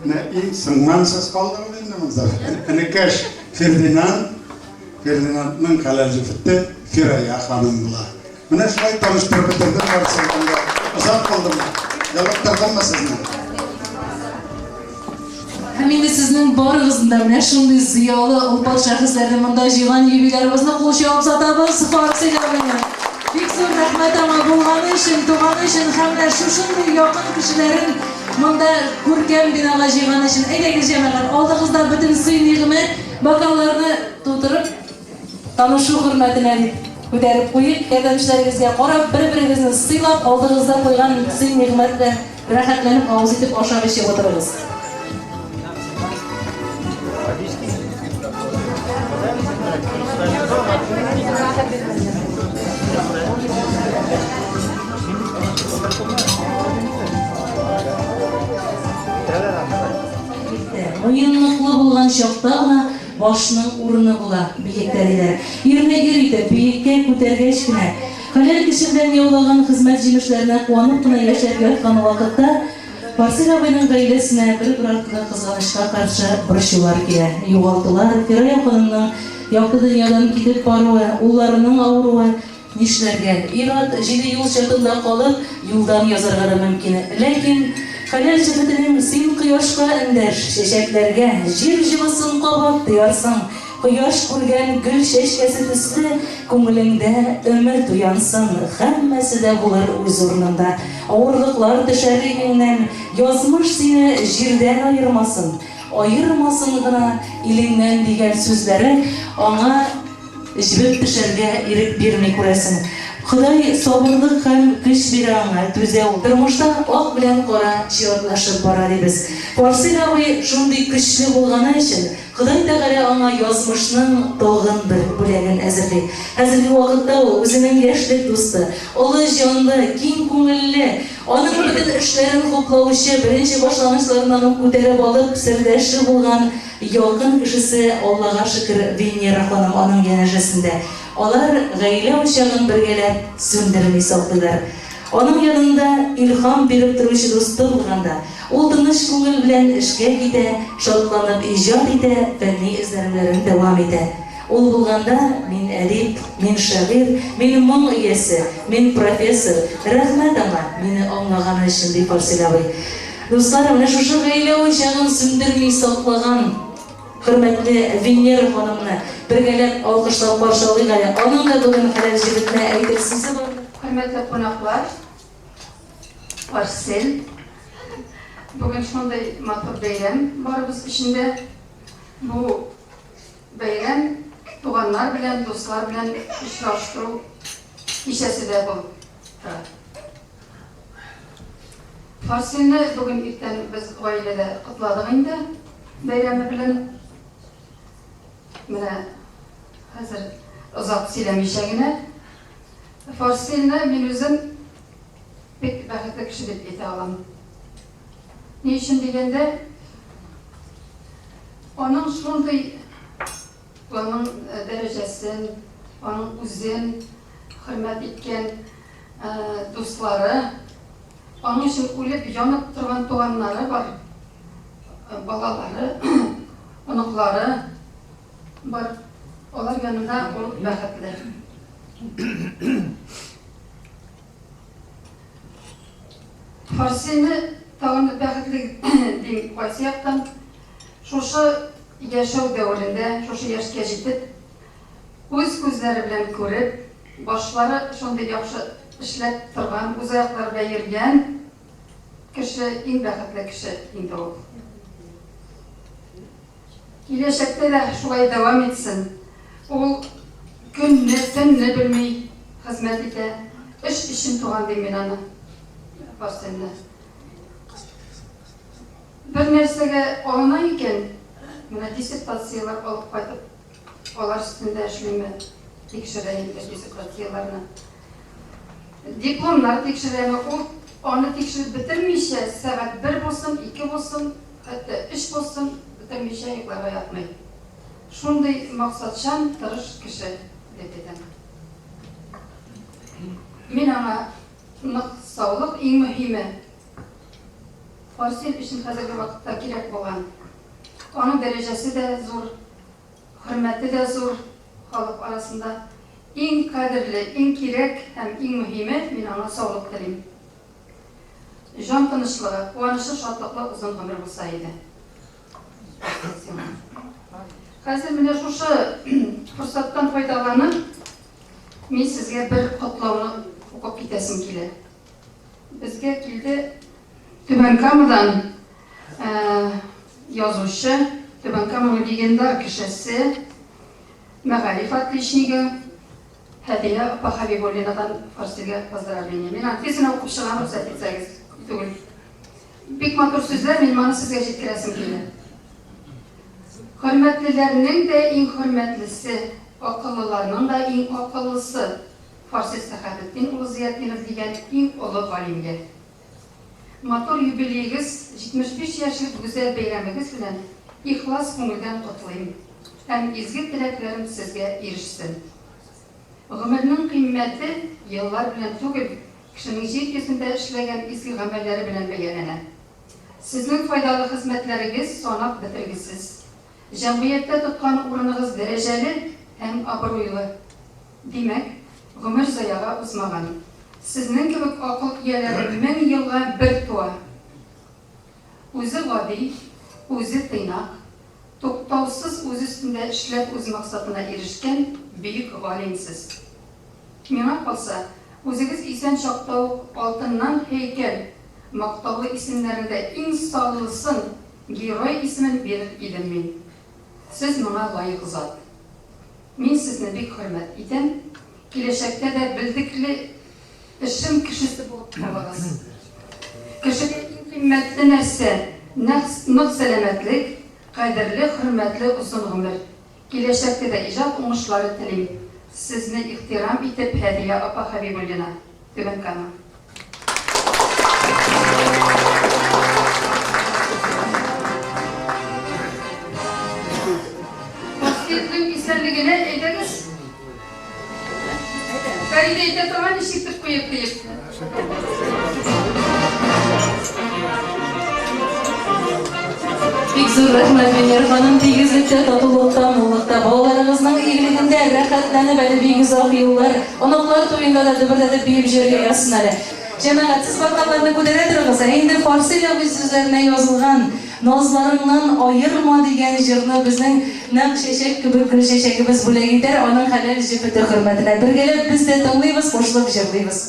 менә иң соңнан сүз калды ул инде монда. Энекәш Фердинанд, Фердинандның хәләл җефете Фирая ханым була. Менә шулай таныштырып бетердем барысын да. Озак булдымы? Ялыктырдыммы сезне? Һәм инде сезнең барыгызны да менә шундый зыялы, олпат шәхесләрне монда җыйган юбилярыбызны кул чабып озатабыз Фарсель абыйны. Бик зур рәхмәт аңа булганы өчен, туганы өчен һәм менә шушындый якын кешеләрен монда күркәм бинага җыйган өчен. Әйдәгез, җәмәгать, алдыгызда бөтен сый-нигъмәт, бокалларны тутырып, Танышу хөрмәтенә дип күтәреп куеп, ярдәмчеләрегезгә карап, бер-берегезне сыйлап, алдыгызда куйган сый-нигъмәт белән рәхәтләнеп авыз итеп ашап-эчеп утырыгыз. Муен ныклы булган чакта гына Башның урыны була, биектә, диләр. Ирне ир итеп, биеккә күтәргәч кенә, хәләл көче белән яулаган хезмәт җимешләренә куанып кына яшәп яткан вакытта, Фарсель абыйның гаиләсенә бер-бер артлы кызганычка каршы борчулар килә. Югалтулар, Фирая ханымның якты дөньядан китеп баруы, улларының авыруы, Нишләргә? Ир-ат җиде юл чатында калып, юлдан язарга да мөмкин. Ләкин хәләл җефетенең Син кояшка эндәш, чәчәкләргә, җир җылысын кабат тоярсың, кояш күргән гөл чәчкәсе төсле күңелеңдә өмет уянсын, һәммәсе дә булыр үз урынында, авырлыклар төшәр иңеңнән, язмыш сине җирдән аермасын, аермасын гына илеңнән дигән сүзләре аңа Җебеп төшәргә ирек бирми, күрәсең. Ходай сабырлык һәм көч бирә аңа, түзә ул. Тормышта ак белән кара чиратлашып бара, дибез. Фарсил абый шундый көчле булганы өчен, Ходай Тәгалә аңа язмышның тагын бер бүләген әзерли. Хәзерге вакытта ул үзенең яшьлек дусты, олы җанлы, киң күңелле, аның бөтен эшләрен хуплаучы, беренче башлангычларыннан ук күтәреп алып, сердәше булган якын кешесе, Аллага шөкер, Венера ханым аның янәшәсендә. Алар гаилә учагын бергәләп сүндерми саклыйлар. Аның янында илһам биреп торучы дусты булганда, ул тыныч күңел белән эшкә китә, шатланып иҗат итә, фәнни эзләнүләрен дәвам итә. Ул булганда, мин әдип, мин шагыйрь, мин моң иясе, мин профессор, рәхмәт аңа, мине аңлаганы өчен, ди Фарсил абый. Дуслар, менә шушы гаилә учагын сүндерми саклаган Хөрмәтле Венера ханымны бергәләп алкышлап каршы алыйк әле. Аның да бүген хәләл җефетенә әйтер сүзе бар. Хөрмәтле кунаклар, Арсен, бүген шундый матур бәйрәм барыбыз өчен дә. Бу бәйрәм туганнар белән, дуслар белән очраштыру кичәсе дә булып тора. Фарсилне бүген иртән без гаиләдә котладык инде бәйрәме белән. Менә хәзер озак сөйләмичә генә. Фарсилне мин үзем бик бәхетле кеше дип әйтә алам. Ни өчен дигәндә, аның шундый аның дәрәҗәсен, аның үзен хөрмәт иткән дуслары, аның өчен үлеп янып торган туганнары бар, балалары, оныклары бар. Алар янында ул бәхетле. Фарсины тагын бәхетле дим кайсы яктан? Шушы яшәү дәверендә, шушы яшькә җитеп, үз күзләре белән күреп, Башлары шундый яхшы эшләп торган, үз аяклары белән йөргән кеше иң бәхетле кеше инде ул. Киләчәктә дә шулай дәвам итсен. Ул көнне, төнне белми хезмәт итә. Эш өчен туган дим мин аны, Арсенны. Бер нәрсәгә алына икән, менә диссертацияләр алып кайтып Алар өстендә эшлиме, тикшерә инде диссертацияләрне. Дипломнар тикшерәме, ул аны тикшереп бетермичә, сәгать бер булсын, ике булсын, хәтта өч булсын, бетермичә йокларга ятмый. Шундый максатчан, тырыш кеше, дип әйтәм. Мин аңа нык саулык, иң мөһиме, Фарсил өчен хәзерге вакытта кирәк булган. Аның дәрәҗәсе дә зур, хөрмәте дә зур халык арасында. Иң кадерле, иң кирәк һәм иң мөһиме, мин аңа саулык телим. Җан тынычлыгы, куанычлы, шатлыклы озын гомер булса иде. Сиңа. Хәзер менә шушы форсаттан файдаланып, мин сезгә бер котлауны укып китәсем килә. Безгә килде Түбән Камадан язучы, Түбән Каманың легендар кешесе, мәгариф отличнигы Һәдия апа Хәбибуллинадан Фарсилгә поздравление. Мин аны тиз генә укып чыгам, рөхсәт итсәгез. Түгел. Бик матур сүзләр, мин моны сезгә җиткерәсем килә. Хөрмәтлеләрнең дә иң хөрмәтлесе, акыллыларның да иң акыллысы Фарсил Сәхәбетдин улы Зыятдинов дигән иң олы галимгә. Матур юбилеегыз, 75 яшьлек гүзәл бәйрәмегез белән ихлас күңелдән котлыйм һәм изге теләкләрем сезгә ирешсен. Гомернең кыйммәте еллар белән түгел, кешенең җир йөзендә эшләгән изге гамәлләре белән бәяләнә. Сезнең файдалы хезмәтләрегез санап бетергесез. Җәмгыятьтә тоткан урыныгыз дәрәҗәле һәм абруйлы. Димәк, гомер заяга узмаган. Сезнең кебек акыл ияләре 1000 елга бер туа. Үзе гади, үзе тыйнак, туктаусыз үз өстендә эшләп үз максатына ирешкән бөек галим сез. Миңа калса, үзегез исән чакта ук алтыннан һәйкәл, мактаулы исемнәрендә иң саллысын, Герой исемен бирер идем мин. Сез моңа лаек зат. Мин сезне бик хөрмәт итәм. Киләчәктә дә белдекле эшем кешесе булып калыгыз. Кешегә иң кыйммәтле нәрсә, нык сәламәтлек, кадерле, хөрмәтле озын гомер. Киләчәктә дә иҗат уңышлары телим. Сезне ихтирам итеп, Һәдия апа Хәбибуллина, Түбән Кама. Васыятьнең исәнлегенә әйдәгез. Фәридә әйтә торган ничек итеп куеп диеп. Бик зур рәхмәт, Венера ханым, тигезлектә, татулыкта, муллыкта, балаларыгызның игелегендә рәхәтләнеп әле бик озак еллар, оныклар туенда да дөбердәтеп биеп җөрергә язсын әле. Җәмәгать, сез бокалларны күтәрә торыгыз, ә инде Фарсель абый сүзләренә язылган Назларыңнан аерма дигән җырны безнең нәкъ чәчәк кебек Гөлчәчәгебез бүләк итәр, аның хәләл җефете хөрмәтенә. Бергәләп без дә тыңлыйбыз, кушылып җырлыйбыз.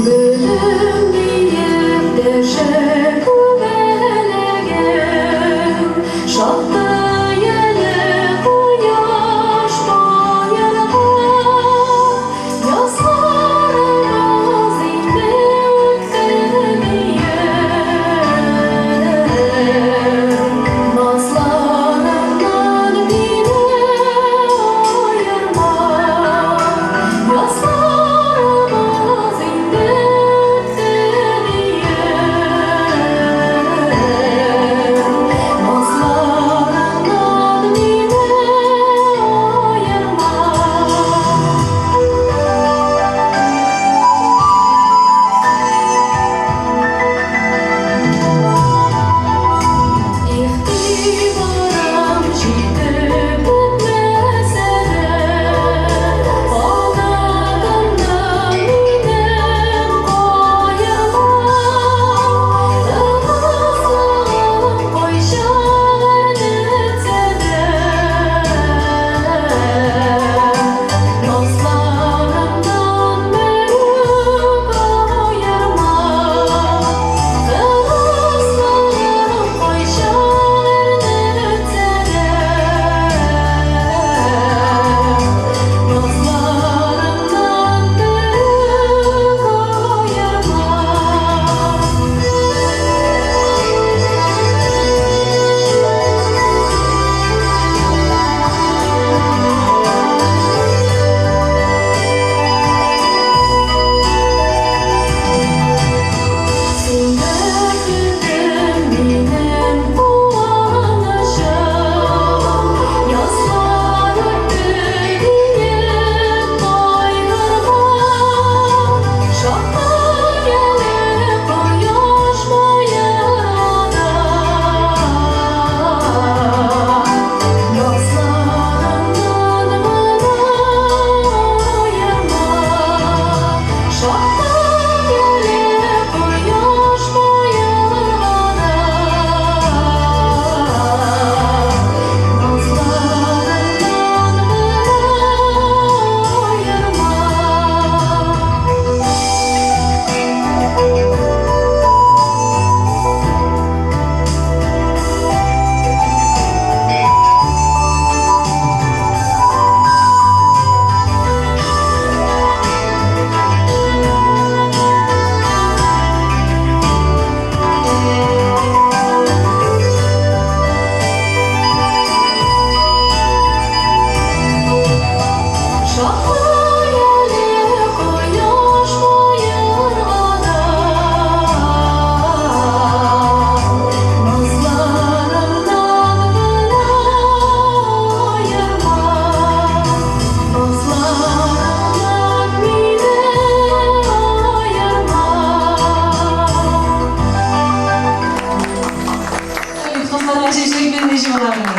Гөлем диеп дәшә күбәләгем, Шактый әле кояш баерга. Язларыбыз инде үтте диеп, Назларыңнан мине аерма. Язларыбыз инде үтте диеп, Назларыңнан мине аерма. Игътибарым җитеп бетмәсә дә, Канатымны минем каерма. Тынычлыгым кайчан әрнетсә дә, Назларыңнан берүк аерма. Тынычлыгым кайчан әрнетсә дә, Назларыңнан берүк аерма. Син бәхетем, минем куанычым, Язлар үтте диеп кайгырма. Шатлык әле кояш баерда. Назларыңнан гына аерма. Шатлык әле кояш баерганда. Назларыңнан гына аерма. Шатлык әле кояш баерганда, Назларыңнан гына аерма. Назларыңнан мине аерма. Кызларга чәчәк бирмичә буламыни?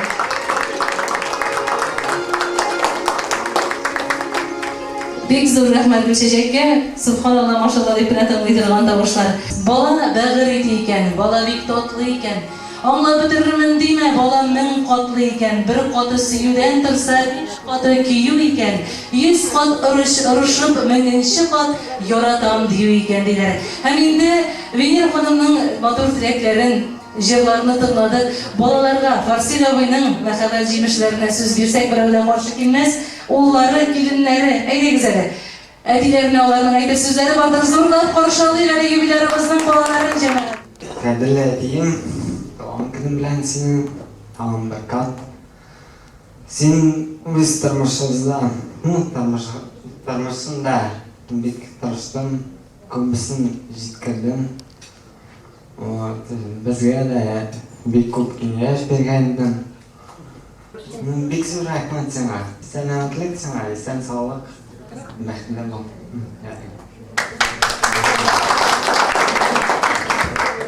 Бик зур рәхмәт Гөлчәчәккә. Сөбханалла, машалла дип кенә тыңлый торган тавышлар. Бала бәгырь ите икән, бала бик татлы икән. Аңлап бетерермен димә, бала 1000 катлы икән, бер каты сөюдән торса, биш каты көю икән, 100 кат орыш, орышып, меңенче кат яратам дию икән, диләр. Һәм инде Венера ханымның матур теләкләрен, җырларны тыңладык. Балаларга Фарсил абыйның мәхәббәт җимешләренә сүз бирсәк, берәү дә каршы килмәс. Уллары, киленнәре, әйдәгез әле. Әтиләренә аларның әйтер сүзләре бардыр. Зурлап каршы алыйк әле юбилярыбызның балаларын, җәмәгать. Кадерле әтием, туган көнең белән сине тагын бер кат. Син үз тормышыбызда, ну, тормыш, тормышында бик тырыштың, күбесен җиткердең. Вот, безгә дә бик күп киңәш биргән идең. Бик зур рәхмәт сиңа. Сәламәтлек сиңа, исән саулык. Бәхетле бул.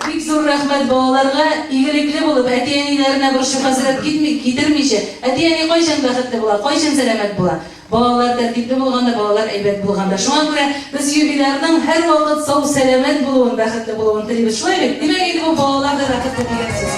Бик зур рәхмәт балаларга, игелекле булып, әти-әниләренә борчу-хәсрәт китми, китермичә. Әти-әни кайчан бәхетле була, кайчан сәламәт була? Балалар тәртипле булганда, балалар әйбәт булганда. Шуңа күрә без юбилярның һәрвакыт сау-сәламәт булуын, бәхетле булуын телибез. Шулай бит? Димәк, инде бу балалар да бәхетле дигән сүз.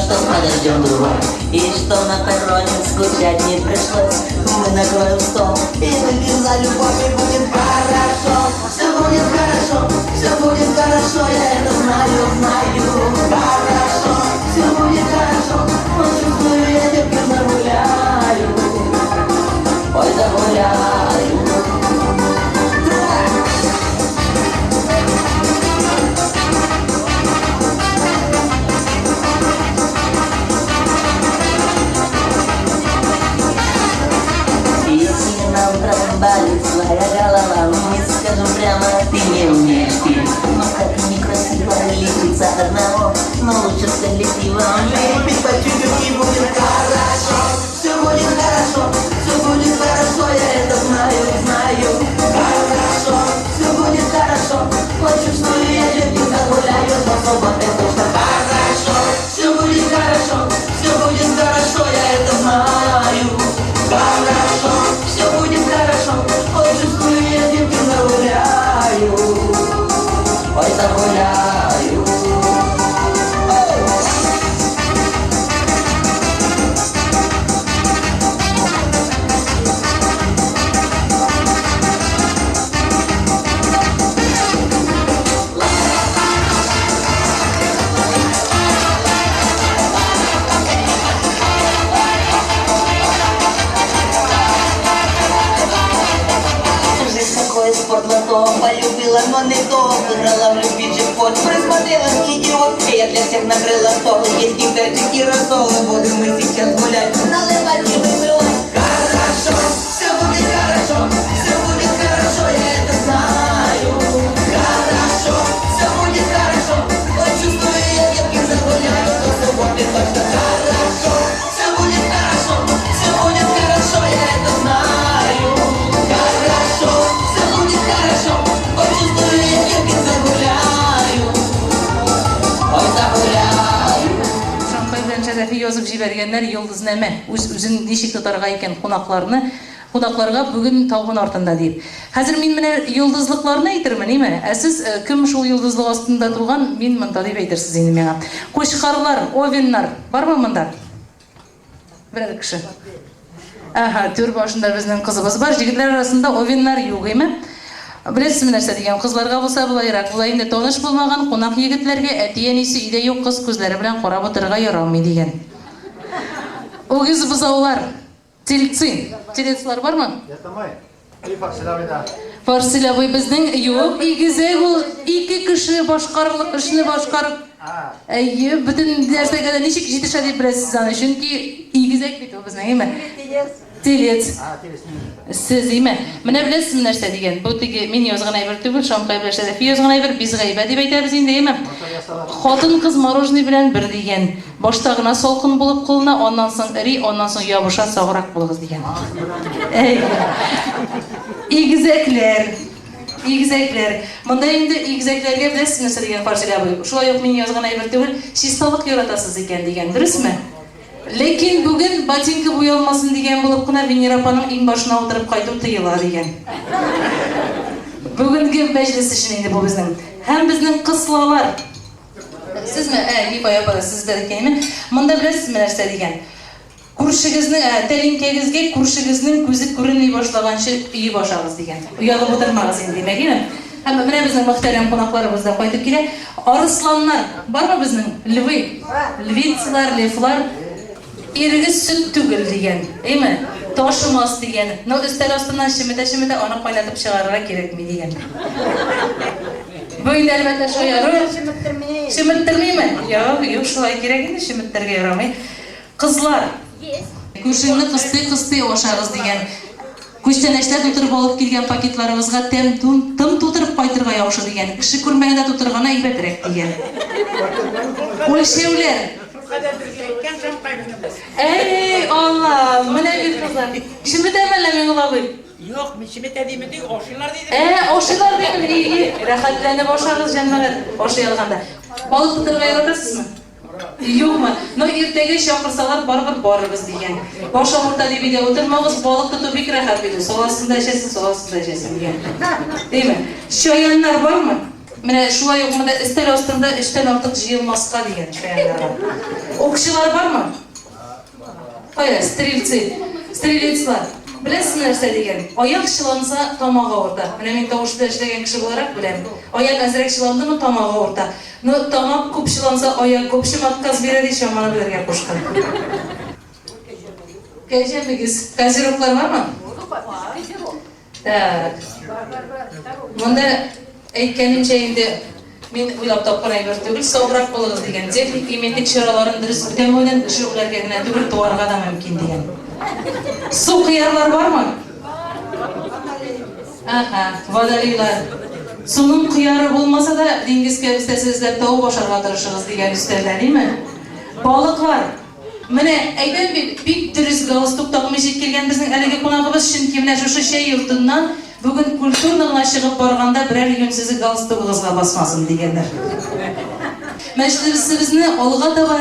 что подождем другой. И что на перроне скучать не пришлось. Мы накроем стол и выпьем за любовь, и будет хорошо. Все будет хорошо, все будет хорошо, я это знаю, знаю. Хорошо, все будет хорошо, но чувствую, я девки загуляю. Ой, загуляю. Если нам болит своя голова, мы скажем прямо, ты не умеешь пить. Ну как некрасиво лечиться одного, но лучше с коллективом. Выпить по чуть-чуть и будет хорошо, все будет хорошо, все будет хорошо, я это знаю, знаю. Хорошо, все будет хорошо, почувствую, я любви загуляю, до субботы точно хорошо, все будет хорошо, все будет хорошо, я это знаю. Хорошо, все будет хорошо, ой, чувствую, я девки загуляю, ой, загуляю. Жизнь такое спорт лото, полюбила, но не то, выиграла в любви джекпот, присмотрелась идиот, я для всех накрыла стол, есть и перчик, и рассол, будем мы сейчас гулять, наливать и выпивать. Хорошо, все будет хорошо, все будет хорошо, я это знаю. Хорошо, все будет хорошо, почувствую, я девки загуляю, до субботы точно хорошо, все будет хорошо, все будет хорошо, я это знаю. Хорошо, все будет хорошо, почувствую, я девки загуляю, ой, загуляю. Шамкай белән Шәрәфи язып җибәргәннәр йолдызнамә, үз-үзен ничек тотарга икән кунакларны, кунакларга бүген табын артында дип. Хәзер мин менә йолдызлыкларны әйтермен, име? Ә сез э, кем шул йолдызлык астында туган, мин монда дип әйтерсез инде миңа. Кучкарлар, овеннар бармы монда? Берәр кеше. Әһә, түр башында безнең кызыбыз бар. Җегетләр арасында овеннар юк, име? Беләсезме нәрсә дигән? Кызларга булса болайрак, болай инде таныш булмаган кунак егетләргә әти-әнисе өйдә юк кыз күзләре белән карап утырырга ярамый дигән. Үгез бозаулар, тельцы. Телецлар бармы? Ятамай. И Фарсил абый да. Фарсил абый безнең юк, игезәк ул ике кеше башкарырлык эшне башкарып. Әйе, бөтен нәрсәгә дә ничек җитешә дип беләсез аны, чөнки игезәк бит ул безнең, әйеме? Телец. Сез, әйеме? Менә беләсезме нәрсә дигән? Бу теге мин язган әйбер түгел, Шамкай белән Шәрәфи язган әйбер, без гайбә дип әйтәбез инде, әйеме? Хатын-кыз мороженое белән бер дигән. Башта гына салкын булып кылына, аннан соң эри, аннан соң ябыша, саграк булыгыз дигән. Әй. Игезәкләр. Игезәкләр. Монда инде игезәкләргә беләсезме нәрсә дигән Фарсил абый? Шулай ук мин язган әйбер түгел, чисталык яратасыз икән дигән, дөресме? Ләкин бүген ботинка буялмасын дигән булып кына Венера апаның иңбашына утырып кайту тыела дигән. Бүгенге мәҗлес өчен инде бу безнең. Һәм безнең кыслалар. Сезме? Ә, Липа апа, сез дә икән, Монда беләсезме нәрсә дигән? Күршегезнең, ә, тәлинкәгезгә күршегезнең күзе күренми башлаганчы өеп ашагыз дигән. Оялып утырмагыз инде, димәк, әйеме? Һәм менә безнең мөхтәрәм кунакларыбыз да кайтып килә. Арысланнар бармы безнең? Львы, львицалар, левлар. Ирегез сөт түгел дигән, әйеме? Ташымас дигән. Но өстәл астыннан чеметә-чеметә аны кайнатып чыгарырга кирәкми дигән. Бу инде, әлбәттә, шаяру. Чеметтерми. Чеметтермиме? Юк, юк, шулай кирәк инде, чеметтерергә ярамый. Кызлар, күршеңне кыстый-кыстый ашагыз дигән. Күчтәнәчләр тутырып алып килгән пакетларыбызга тәм-тум, тым тутырып кайтырга яхшы дигән. Кеше күрмәгәндә тутырганы әйбәтрәк дигән. Үлчәүләр. Әй, Аллам, менә бит кызлар. Чеметәме әллә Миңул абый? Юк, мин чеметә димен ди, ашыйлар дидем. Ә, ашыйлар дидем. И, и, рәхәтләнеп ашагыз, җәмәгать, ашый алганда. Балык тотырга яратасызмы? Юкмы? Но иртәгә чакырсалар, барыбер барырбыз, дигән. Баш авырта дип өйдә утырмагыз, балык тоту бик рәхәт бит ул. Саласың да эчәсең, саласың да эчәсең, дигән. Димме? Чаяннар бармы? Менә шулай ук монда өстәл астында өчтән артык җыелмаска дигән чаяннарга. Укчылар бармы? Кая, стрельцы, стрелецлар. Беләсезме нәрсә дигән? Аяк чыланса, тамак авырта. Менә мин тавыш белән эшләгән кеше буларак беләм. Аяк әзрәк чыландымы, тамак авырта. Но тамак күп чыланса, аяк в общем отказ бирә ди, чаманы белергә кушкан. Кәҗә мөгез. Козероглар бармы? Так. Монда әйткәнемчә инде мин уйлап тапкан әйбер түгел, саграк булыгыз дигән. Техник иминлек чараларын дөрес үтәмәүдән кеше үләргә генә түгел, туарга да мөмкин дигән. Су кыярлар бармы? Аһа, водолейлар. Суның кыяры булмаса да, диңгез кәбестәсе эзләп табып ашарга тырышыгыз дигән өстәлдә, димме? Балыклар. Менә әйтәм бит, бик дөрес галстук такмый җиткергән безнең әлеге кунагыбыз, чөнки менә шушы чәй йортыннан бүген культурно гына чыгып барганда берәр юньсезе галстугыгызга басмасын, дигәннәр. Мәҗлесебезне алга таба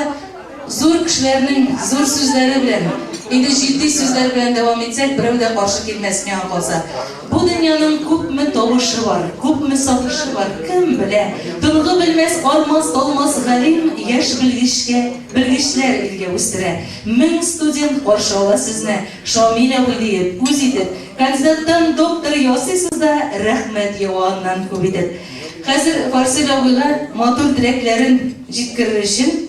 зур кешеләрнең зур сүзләре белән, инде җитди сүзләр белән дәвам итсәк, берәү дә каршы килмәс, миңа калса. Бу дөньяның күпме тавышы бар, күпме сагышы бар, кем белә? Тынгы белмәс, армас, талмас галим яшь белгечкә, белгечләр илгә үстерә. 1000 студент каршы ала сезне, Шамил абый диеп, үз итеп. Кандидаттан доктор ясыйсыз да, рәхмәт ява аннан күп итеп. Хәзер Фарсель абыйга матур теләкләрен җиткерер өчен,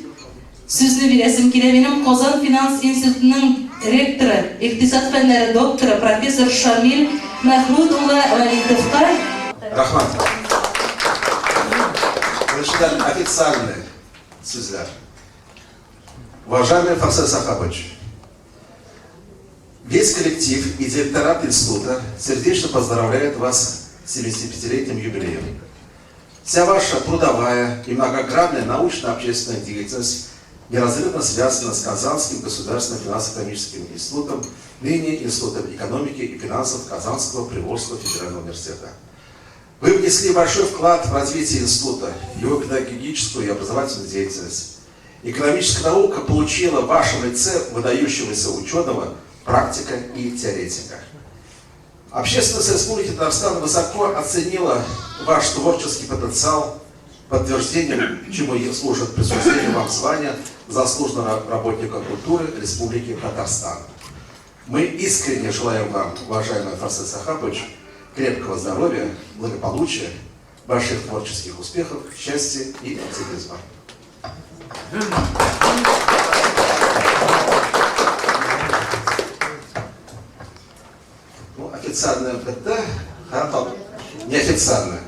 Сүзне бирәсем килә минем Казан финанс институтының ректоры, икътисад фәннәре докторы, профессор Шамил Мәхмүт улы Вәлитовка. Рәхмәт. Беренчедән, официальный сүзләр. Уважаемый Фарсель Сахабович, весь коллектив и директорат института сердечно поздравляют вас с 75-летним юбилеем. Вся ваша трудовая и многогранная научно-общественная деятельность неразрывно связана с Казанским государственным финансово-экономическим институтом, ныне Институтом экономики и финансов Казанского Приволжского федерального университета. Вы внесли большой вклад в развитие института, его педагогическую и образовательную деятельность. Экономическая наука получила в вашем лице выдающегося ученого, практика и теоретика. Общественность Республики Татарстан высоко оценила ваш творческий потенциал, подтверждением чему служит присуждение вам звания заслуженного работника культуры Республики Татарстан. Мы искренне желаем вам, уважаемый Фарсель Сахапович, крепкого здоровья, благополучия, больших творческих успехов, счастья и оптимизма. Ну, официально бетте, һәм неофициально.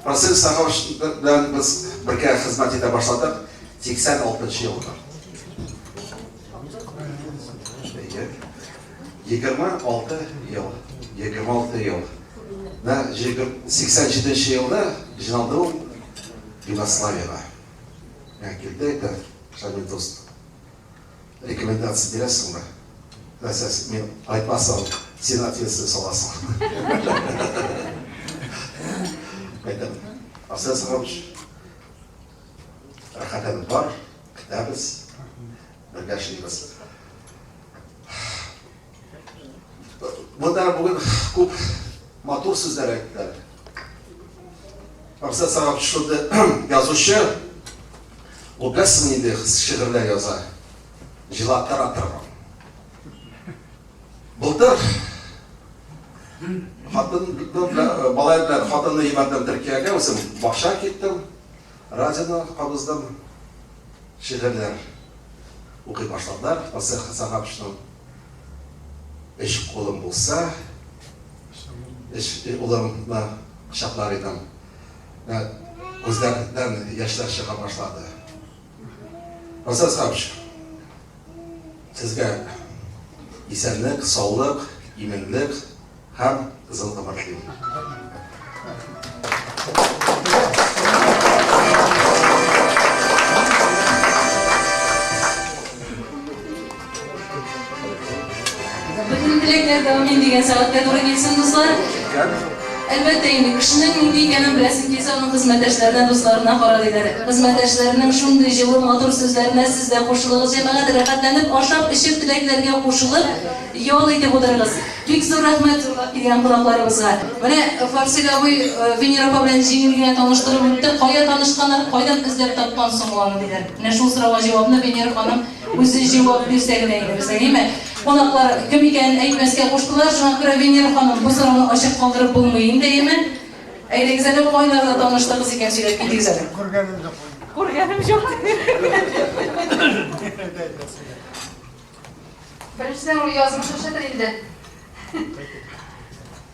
Расил Сахович белән без бергә хезмәт итә башладык 86 елда. 26 ел. 26 ел. Менә 87 елда җыйналды ул Югославиягә. Миңа килде, әйтә, Шамил дус, Рекомендация бирәсеңме? Нәрсә, мин кайтмасам, син ответственность аласың. Әйтәм, Арсен Сахабович, рәхәтләнеп бар, көтәбез, бергә эшлибез. Монда бүген күп матур сүзләр әйттеләр. Арсен Сахабович шундый язучы, Ул беләсезме нинди шигырьләр яза? Җылаттыра торган. Былтыр хатын белән, малай белән хатынны җибәрдем Төркиягә, үзем бакча киттем, радионы кабыздым, шигырьләр укый башладылар. Фасих Сахапшның өч кулым булса, өч улымны кочаклар идем. Менә күзләрдән яшьләр чыга башлады. Расил Сахапович, сезгә исәнлек, саулык, иминлек һәм озын гомер телим. Бөтен теләкләр дә амин дигән сәгатькә туры килсен, дуслар. Әлбәттә инде, кешенең нинди икәнен беләсең килсә, аның хезмәттәшләренә, дусларына кара, диләр. Хезмәттәшләренең шундый җылы, матур сүзләренә сез дә кушылыгыз, җәмәгать, рәхәтләнеп ашап-эчеп, теләкләргә кушылып, ял итеп утырыгыз. Бик зур рәхмәт зурлап килгән кунакларыбызга. Менә Фарсил абый Венера апа белән җиңел генә таныштырып үтте. Кая танышканнар, кайдан эзләп тапкан соң ул аны диләр. Менә шул сорауга җавапны Венера ханым үзе җавап бирсә генә иде безнең, әйеме? Кунаклар кем икәнен әйтмәскә куштылар, шуңа күрә Венера ханым, бу сорауны ачык калдырып булмый инде, әйеме? Әйдәгез әле, кайларда таныштыгыз икән, сөйләп китегез әле. Күргәнем юк. Күргәнем юк. Беренчедән, ул язмыш эшедер инде.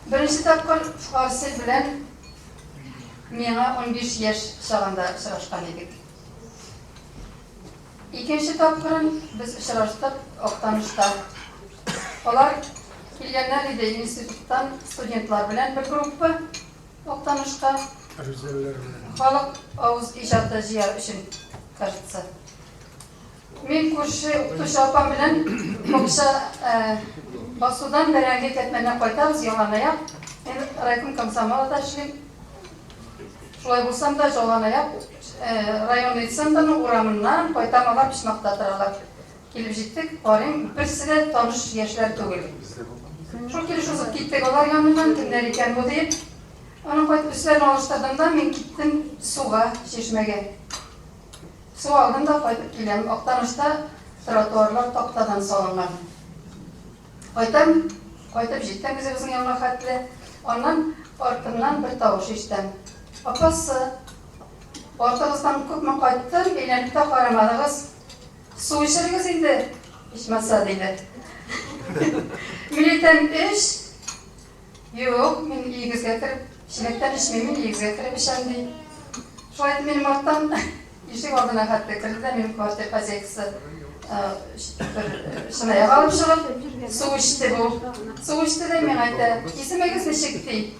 Беренче тапкыр Фарсель белән миңа 15 яшь чагында очрашкан идек. Икенче тапкырын без очраштык Актанышта. Алар килгәннәр иде институттан студентлар белән бер группа Актанышка. Рүзәлләр белән. Халык авыз иҗаты җыяр өчен, кажется. Мин күрше укытучы апам белән бакча басудан бәрәңге кәтмәннән кайтабыз, яланаяк. Мин райком комсомолда эшлим. Шулай булсам да, жаланаяк районный центрның урамыннан кайтам, алар почмакта торалар. Килеп җиттек, карыйм, берсе дә таныш яшьләр түгел. Шул килеш узып киттек алар яныннан, кемнәр икән бу диеп. Аннан кайтып өсләрен алыштырдым да, мин киттем суга, чишмәгә. Су алдым да кайтып киләм. Актанышта тротуарлар тактадан салынган. Кайтам, кайтып җиттем үзебезнең янга хәтле. Аннан артымнан бер тавыш ишетәм. Апасы, артыгыздан күпме кайттым, әйләнеп тә карамадыгыз. Су эчерегез инде, ичмаса, диде. Мин әйтәм, эч. Юк, мин өегезгә кереп, чиләктән эчмим, мин өегезгә кереп эчәм, ди. Шулай итеп, минем арттан ишек алдына хәтле керде дә минем квартир хозяйкасы бер чынаяк алып чыгып, су эчте бу. Су эчте дә миңа әйтә, исемегез ничек, ди.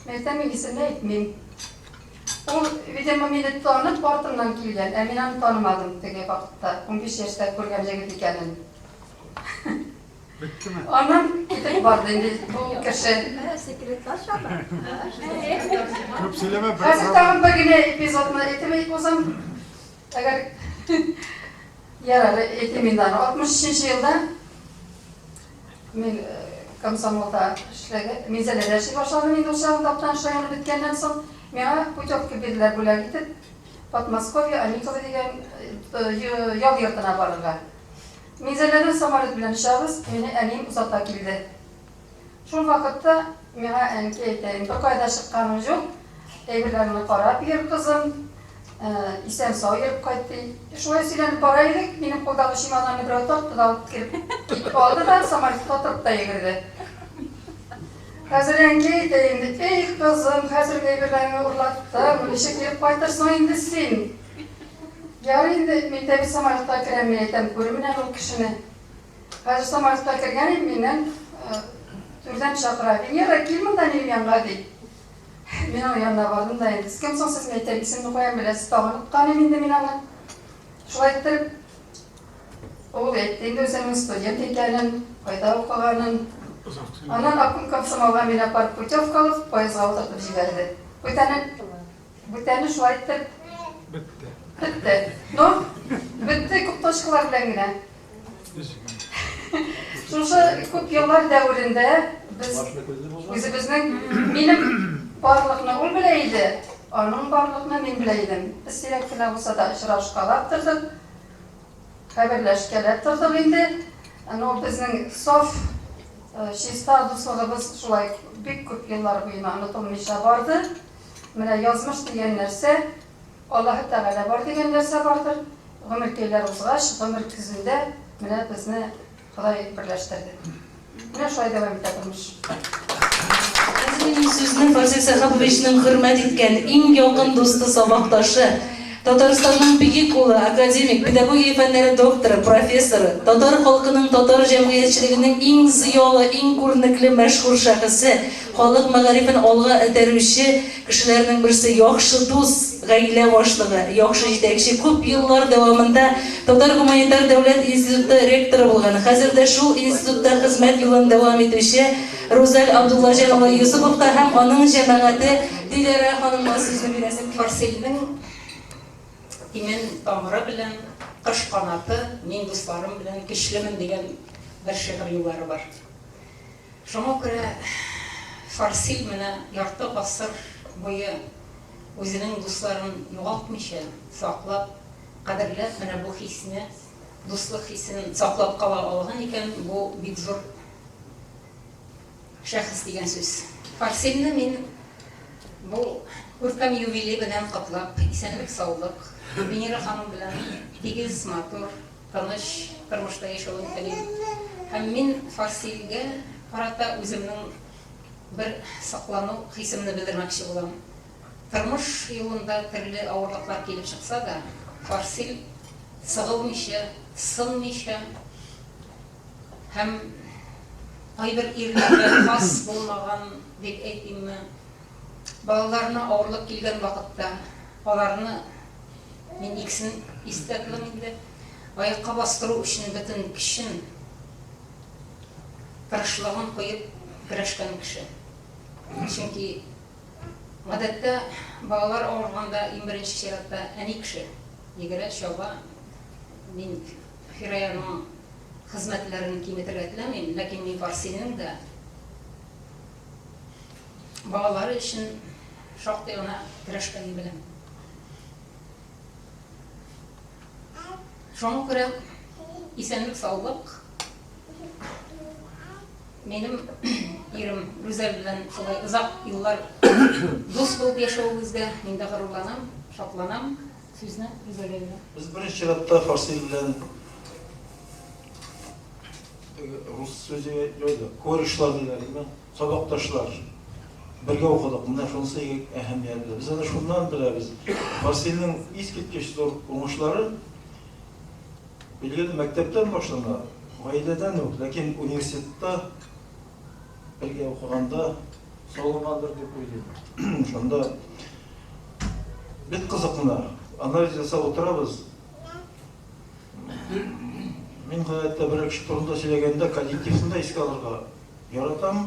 Мин әйтәм, мин исемне әйтмим. Ул, видимо, мине танып, артымнан килгән, ә мин аны танымадым теге вакытта, 15 яшьтә күргән җегет икәнен. Беттеме? Аннан китеп барды инде бу кеше. Күп сөйләмә, бер Хәзер тагын бер генә эпизодны әйтеп узам. Әгәр ярар, әйтим инде аны. 63 елда мин комсомолда эшләгән, Минзәләдә эшли башладым инде ул чагында, Актаныш районы беткәннән соң. Миңа путевка бирделәр бүләк итеп, Подмосковье, Аниково дигән ял йортына барырга. Минзәләдән самолет белән очабыз, мине әнием озата килде. Шул вакытта миңа әнкәй әйтә, инде беркая да чыкканың юк, әйберләреңне карап йөр, кызым, исән-сау йөреп кайт, ди. Шулай сөйләнеп бара идек, минем кулдагы чемоданны берәү тартты да алып кереп китеп алды да, самолетка утырып та йөгерде. Хәзер әнкәй әйтә инде, эй, кызым, хәзерге әйберләреңне урлаттым, ничек йөреп кайтырсың инде син? Ярый инде, мин дә бит самолетка керәм, мин әйтәм, күрим менә ул кешене. Хәзер самолетка кергән идем, миннән түрдән чакыра, Венера, кил монда минем янга, ди. Мин аның янына бардым да инде, сез кем соң сез, мин әйтәм, исемне каян беләсез, тагын оныткан идем инде мин аны. Шулай иттереп, ул әйтте инде үзенең студент икәнен, кайда укыганын. Аннан обком комсомолга мине апарып путевка алып, поездга утыртып җибәрде. Бүтәне Бүтәне шулай итеп Бетте. Бетте. Ну, бетте күп точкалар белән генә. Шушы күп еллар дәверендә без үзебезнең минем барлыкны ул белә иде, аның барлыкны мин белә идем. Без сирәк кенә булса да очрашкалап тордык, хәбәрләшкәләп тордык инде. Ну, безнең саф, чиста дуслыгыбыз шулай бик күп еллар буена онытылмыйча барды. Менә язмыш дигән нәрсә, Аллаһы Тәгалә бар дигән нәрсә бардыр. Гомеркәйләр узгач, гомер көзендә менә безне Ходай берләштерде. Менә шулай дәвам итә тормыш. Хәзер минем сүзне Фарсил Сәхәповичның хөрмәт иткән иң якын дусты, сабакташы, Татарстанның бөек улы, академик, педагогия фәннәре докторы, профессор, татар халкының, татар җәмгыятьчелегенең иң зыялы, иң күренекле, мәшһүр шәхесе, халык мәгарифен алга этәрүче кешеләрнең берсе, яхшы дус, гаилә башлыгы, яхшы җитәкче, күп еллар дәвамында Татар гуманитар дәүләт институты ректоры булган, хәзер дә шул институтта хезмәт юлын дәвам итүче Рузаль Абдуллаҗан улы Йосыповка һәм аның җәмәгате Диләрә ханымга сүзне бирәсем килә. Фарсилнең Имән тамыры белән, Кош канаты, Мин дусларым белән көчлемен дигән бер шигырь юллары бар. Шуңа күрә Фарсил менә ярты гасыр буе үзенең дусларын югалтмыйча, саклап, кадерләп менә бу хисне, дуслык хисен саклап кала алган икән, бу бик зур шәхес дигән сүз. Фарсилне мин бу күркәм юбилей белән котлап, исәнлек-саулык, Венера ханым белән тигез, матур, тыныч тормышта яшәвен телим. Һәм мин Фарсилгә карата үземнең бер соклану хисемне белдермәкче булам. Тормыш юлында төрле авырлыклар килеп чыкса да, Фарсил сыгылмыйча, сынмыйча һәм кайбер ирләргә хас булмаган дип әйтимме, балаларына авырлык килгән вакытта аларны, мин икесен истә тотам инде, аякка бастыру өчен бөтен көчен, тырышлыгын куеп көрәшкән кеше. Чөнки гадәттә балалар авырганда иң беренче чиратта әни кеше йөгерә, чаба. Мин Фираяның хезмәтләрен киметергә теләмим, ләкин мин Фарсилнең дә балалары өчен шактый гына көрәшкәнен беләм. Шуңа күрә исәнлек-саулык. Минем ирем Рүзәл белән шулай озак еллар дус булып яшәвебезгә мин дә горурланам, шатланам. Сүзне Рүзәлгә бирәм. Без беренче чиратта Фарсил белән теге рус сүзе җайлы, корешлар диләр, димә, сабакташлар. Бергә укыдык. Менә шунысы әһәмиятле. Без аны шуннан беләбез. Фарсилнең искиткеч зур уңышлары билгеле мәктәптән башлана, гаиләдән үк, ләкин университетта бергә укыганда салынгандыр дип уйлыйм. Шунда бик кызык менә, анализ ясап утырабыз. Мин гадәттә берәр кеше турында сөйләгәндә коллективны да искә алырга яратам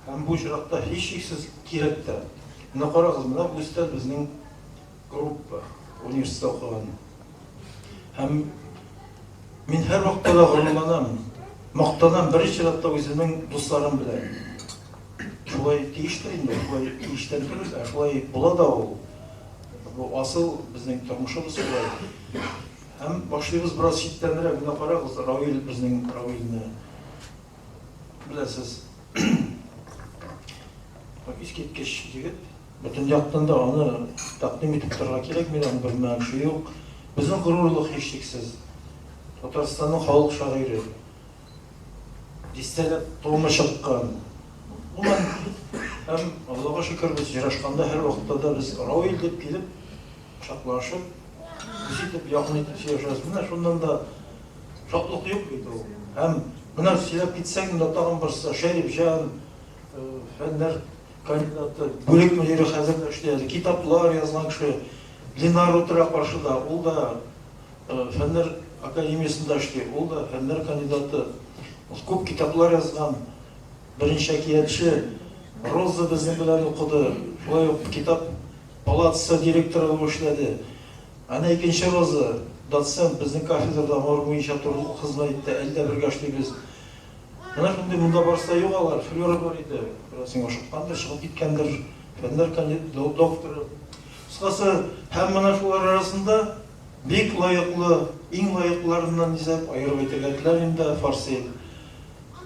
һәм бу очракта һичшиксез кирәк тә. Менә карагыз, менә бу өстәл безнең группа, университетта укыган. Һәм мин һәрвакытта да горурланам, мактанам беренче чиратта үземнең дусларым белән. Шулай тиештер инде, шулай тиештән түгел, ә шулай була да ул. Бу асыл безнең тормышыбыз шулай. Һәм башлыйбыз бераз читтәнрәк. Менә карагыз, Равил безнең Равилне беләсез. Искиткеч егет. Бөтен яктан да аны тәкъдим итеп торырга кирәкми, аны белмәгән кеше юк. Безнең горурлык һичшиксез. Татарстанның халык шагыйре. Дистәләп томы чыккан. Гомумән, һәм Аллага шөкер, без җырашканда һәрвакытта да без Равил дип килеп, кочаклашып, үз итеп, якын итеп сөйләшәбез. Менә шуннан да шатлык юк бит ул. Һәм менә сөйләп китсәң, монда тагын берсе Шәрипҗан, фәннәр кандидаты, бүлек мөдире хәзер дә эшли әле, китаплар язган кеше. Ленар утыра каршыда, ул да фәннәр академиясендә эшли, ул да фәннәр кандидаты. Күп китаплар язган, беренче әкиятче. Роза безнең белән укыды, шулай ук китап палатасы директоры булып эшләде. Әнә икенче Роза, доцент, безнең кафедрада морг буенча турылык хезмәт итте, әле дә бергә эшлибез. Менә шундый монда барса юк алар, Флюра бар иде, күрәсең, ашыккандыр, чыгып киткәндер, фәннәр докторы. Кыскасы, һәм менә шулар арасында бик лаеклы, иң лаеклыларыннан дисәк, аерып әйтергә теләмим дә, Фарсил.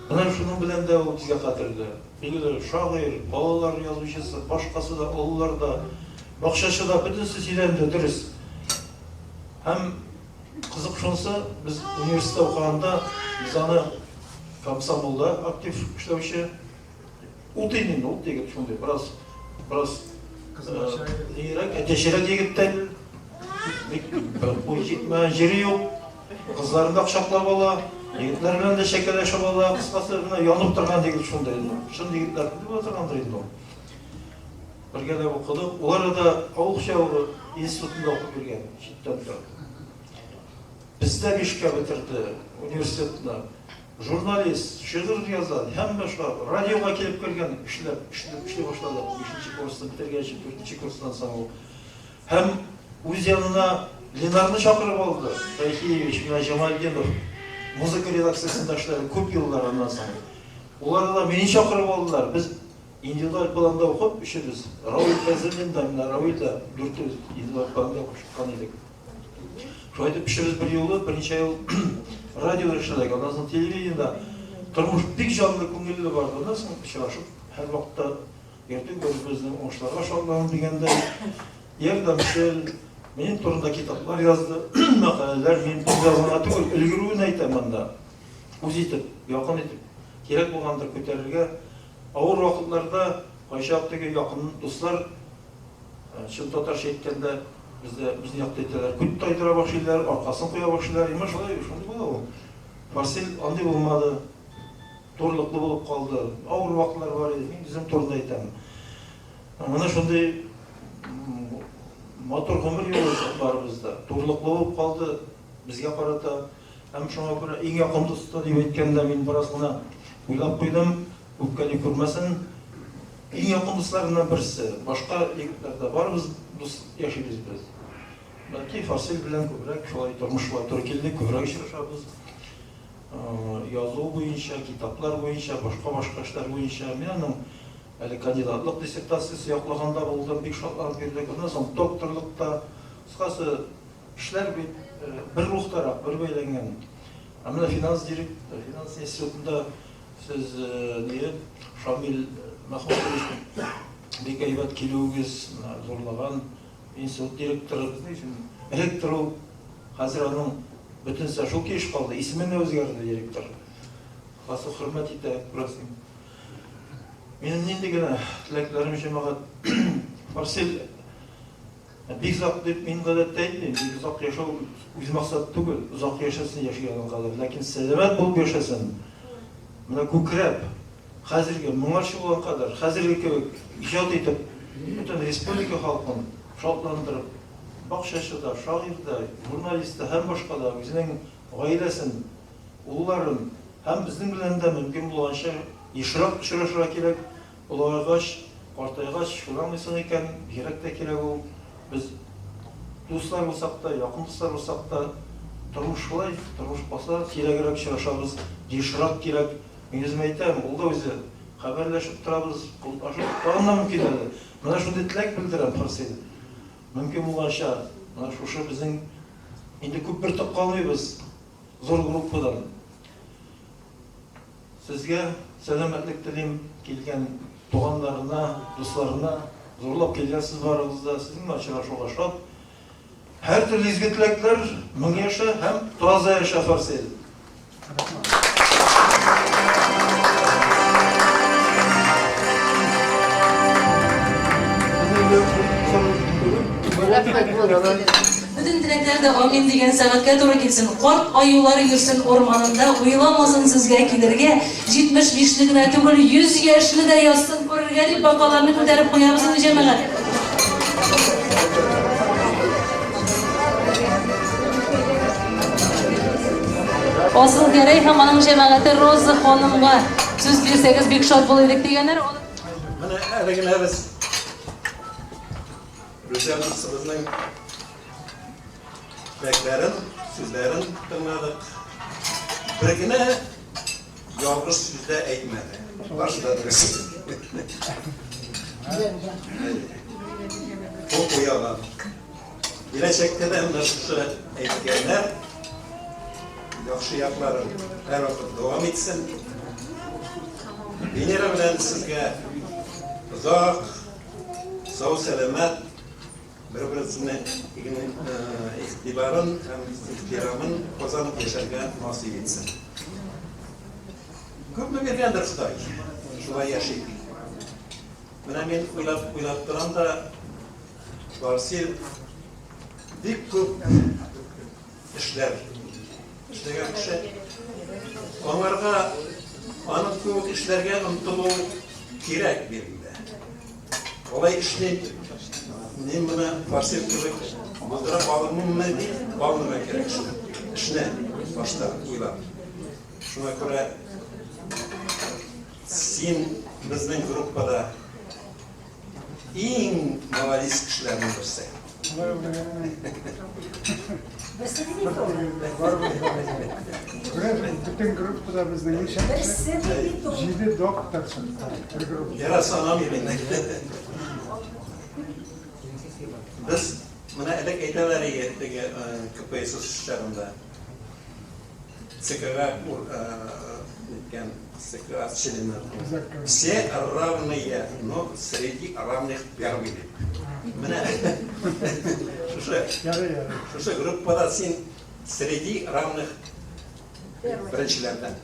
Менә шуның белән дә ул безгә кадерле. Билгеле, шагыйрь, балалар язучысы, башкасы да, олылар да, бакчачы да, бөтенесе сөйләнде, дөрес. Һәм кызык шунысы, без университетта укыганда, без аны комсомолда актив эшләүче, ут инде, ут егет шундый, бераз, бераз нирәк, әтәчерәк егет тә, бик кул җитмәгән җире юк, кызларын да кочаклап ала, егетләр белән дә чәкәләшеп ала, кыскасы, менә янып торган егет шундый инде. Чын егетләр шундый була торгандыр инде ул. Бергәләп укыдык. Ул арада авыл хуҗалыгы институтында укып йөргән, читтән торып. Бездә бишкә бетерде университетны. Журналист, шигырь яза һәм башка. Радиога килеп кергән, эшләп, эшләп, эшли башлады. Бишенче курсны бетергәч, дүртенче курстан соң ул. Һәм үз янына Ленарны чакырып алды. Шәйхиевич, менә Җамалдинов музыка редакциясендә эшләде күп еллар аннан соң. Ул арада мине чакырып алдылар. Без индивидуаль планда укып, өчебез, Равил Фәйзуллин да, менә Равил дә, дүртебез индивидуаль планда укып чыккан идек. Шулай итеп, өчебез берьюлы берничә ел радиода эшләдек, аннан соң телевидениедә. Тормыш бик җанлы, күңелле барды. Аннан соң очрашып, һәрвакытта йөрдек, бер-беребезнең уңышларга шатланып дигәндәй. Ярдәмчел, минем турында китаплар язды, мәкаләләр минем турында язган түгел, өлгерүен әйтәм анда. Үз итеп, якын итеп, кирәк булгандыр күтәрергә. Авыр вакытларда кайчак теге якын дуслар, чын татарча әйткәндә, бездә безнең якта әйтәләр, күт тайдыра башлыйлар, аркасын куя башлыйлар. Имеш, шулай, шундый була ул. Фарсил андый булмады. Турылыклы булып калды. Авыр вакытлар бар иде. Мин үзем турында әйтәм. Менә шундый матур гомер юлы барыбыз да. Турылыклы булып калды безгә карата. Һәм шуңа күрә иң якын дусты дип әйткәндә мин бераз гына уйлап куйдым, үпкәли күрмәсен. Иң якын дусларымнан берсе. Башка егетләр дә барыбыз дус яшибез без. Бәлки Фасил белән күбрәк шулай тормыш шулай туры килде, күбрәк очрашабыз. Язу буенча, китаплар буенча, башка-башка эшләр буенча. Мин аның Әле кандидатлык диссертациясе яклаганда булдым, бик шатланып йөрдек. Аннан соң докторлык та. Кыскасы, эшләр бит бер рухтарак, бер бәйләнгән. Ә менә финанс дирек, финанс институтында сез ни, Шамил Мәхмүтович, бик әйбәт килүегез, менә зурлаган институт директоры, безнең өчен ректор ул. Хәзер аның бөтенесе шул килеш калды, исеме генә үзгәрде директор. Кыскасы, хөрмәт итә, күрәсең. Минем нинди генә теләкләрем җәмәгать. Фарсил бик озак дип мин гадәттә әйтмим, бик озак яшәү үз максат түгел, озак яшәсен яши алган кадәр, ләкин сәламәт булып яшәсен. Менә күкрәп, хәзерге моңарчы булган кадәр, хәзерге кебек иҗат итеп, бөтен республика халкын шатландырып, бакчачы да, шагыйрь дә, журналист та һәм башка да үзенең гаиләсен, улларын һәм безнең белән дә мөмкин булганча ешрак очрашырга кирәк. Олыгайгач, картайгач шуны аңлыйсың икән, бигрәк тә кирәк ул. Без дуслар булсак та, якын дуслар булсак та, тормыш шулай, тормыш баса, сирәгрәк очрашабыз, ешрак кирәк. Мин үзем әйтәм, ул да үзе, хәбәрләшеп торабыз, куллашып, тагын да мөмкин әле. Менә шундый теләк белдерәм, Фарсил. Мөмкин булганча, менә шушы безнең инде күп бөртек калмыйбыз. Зур группадан сезгә сәламәтлек телим, килгән туганнарына, дусларына зурлап килгәнсез барыгыз да, сезнең белән очрашуга шат. Һәртөрле изге теләкләр, мең яшә һәм таза яшә, Фарсель! Бөтен теләкләр дә амин дигән сәгатькә туры килсен. Карт аюлар йөрсен урманында, уйламасын сезгә килергә. 75 не генә түгел, 100 яшьне дә язсын күрергә дип бокалларны күтәреп куябыз инде, җәмәгать. Асылгәрәй һәм аның җәмәгате Роза ханымга сүз бирсәгез бик шат булыр идек дигәннәр. Менә әле генә без Рүзәл дустыбызның теләкләрен, сүзләрен тыңладык. Бер генә ялгыш сүз дә әйтмәде. Барысы да дөрес. Ул куяган. Киләчәктә дә менә шушы әйткәннәр яхшы якларын һәрвакыт дәвам итсен. Венера белән сезгә озак, сау-сәламәт, бер-берсенә игътибарын һәм ихтирамын казанып яшәргә насыйп итсен. Күпме биргәндер Ходай, шулай яшик. Менә мин уйлап уйлап торам да, Барсил бик күп эшләр эшләгән кеше. Аңарга аның кебек эшләргә омтылу кирәк билгеле. Алай эшли, мин моны Фарсил кебек булдыра алырмынмы дип алынырга кирәк шул эшне башта уйлап. Шуңа күрә син безнең группада иң молодец кешеләрнең берсе. Шулай ул дигәнне. Берсе ди бит ул. Менә бөтен группада безнең ничә Берсе ди бит ул. Җиде доктор чыкты бер группа. Яра санамыйм инде. Без менә элек әйтәләр иде теге КПСС чагында. ЦКга ниткән ЦК члены. Все равные, но среди равных первый дип. Менә шушы шушы группада син среди равных беренчеләрдән.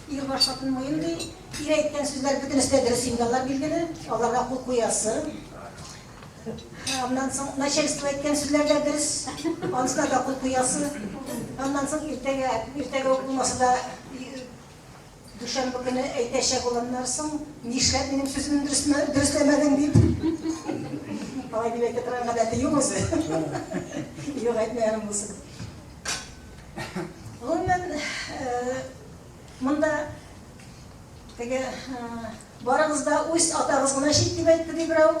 Ир баш хатын муен ди. Ир әйткән сүзләр бөтенесе дә дөрес инде алар билгеле. Аларга кул куясы. Аннан соң начальство әйткән сүзләр дә дөрес. Анысына да кул куясы. Аннан соң иртәгә, иртәгә үк булмаса да, дүшәмбе көне әйтәчәк ул аннан соң, нишләп минем сүземне дөресләмәдең дип. Алай дип әйтә торган гадәте юк үзе. Юк, әйтмәгәнем булсын. Гомумән, монда теге Барыгыз да үз атагыз гына чит дип әйтте, ди берәү.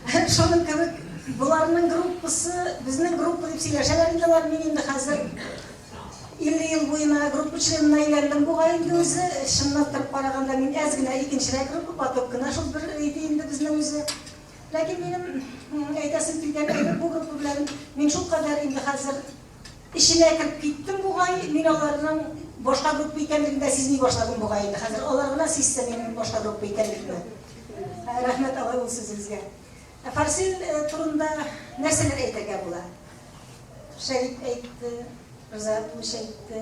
Шуның кебек боларның группасы, безнең группа дип сөйләшәләр инде алар. Мин инде хәзер 50 ел буена группа членына әйләндем бугай инде үзе. Чынлап торып караганда мин әз генә икенчерәк группа, поток кына шул бер иде инде безнең үзе. Ләкин минем әйтәсем килгән әйбер бу группа белән мин шулкадәр инде хәзер Эченә кереп киттем бугай, мин аларның башка группа икәнлеген дә сизми башладым бугай инде хәзер. Алар гына сизсә минем башка группа икәнлегемне. Рәхмәт алай ул сүзегезгә. Ә Фарсил турында нәрсәләр әйтергә була? Шәрип әйтте, Рза Абдуллович әйтте,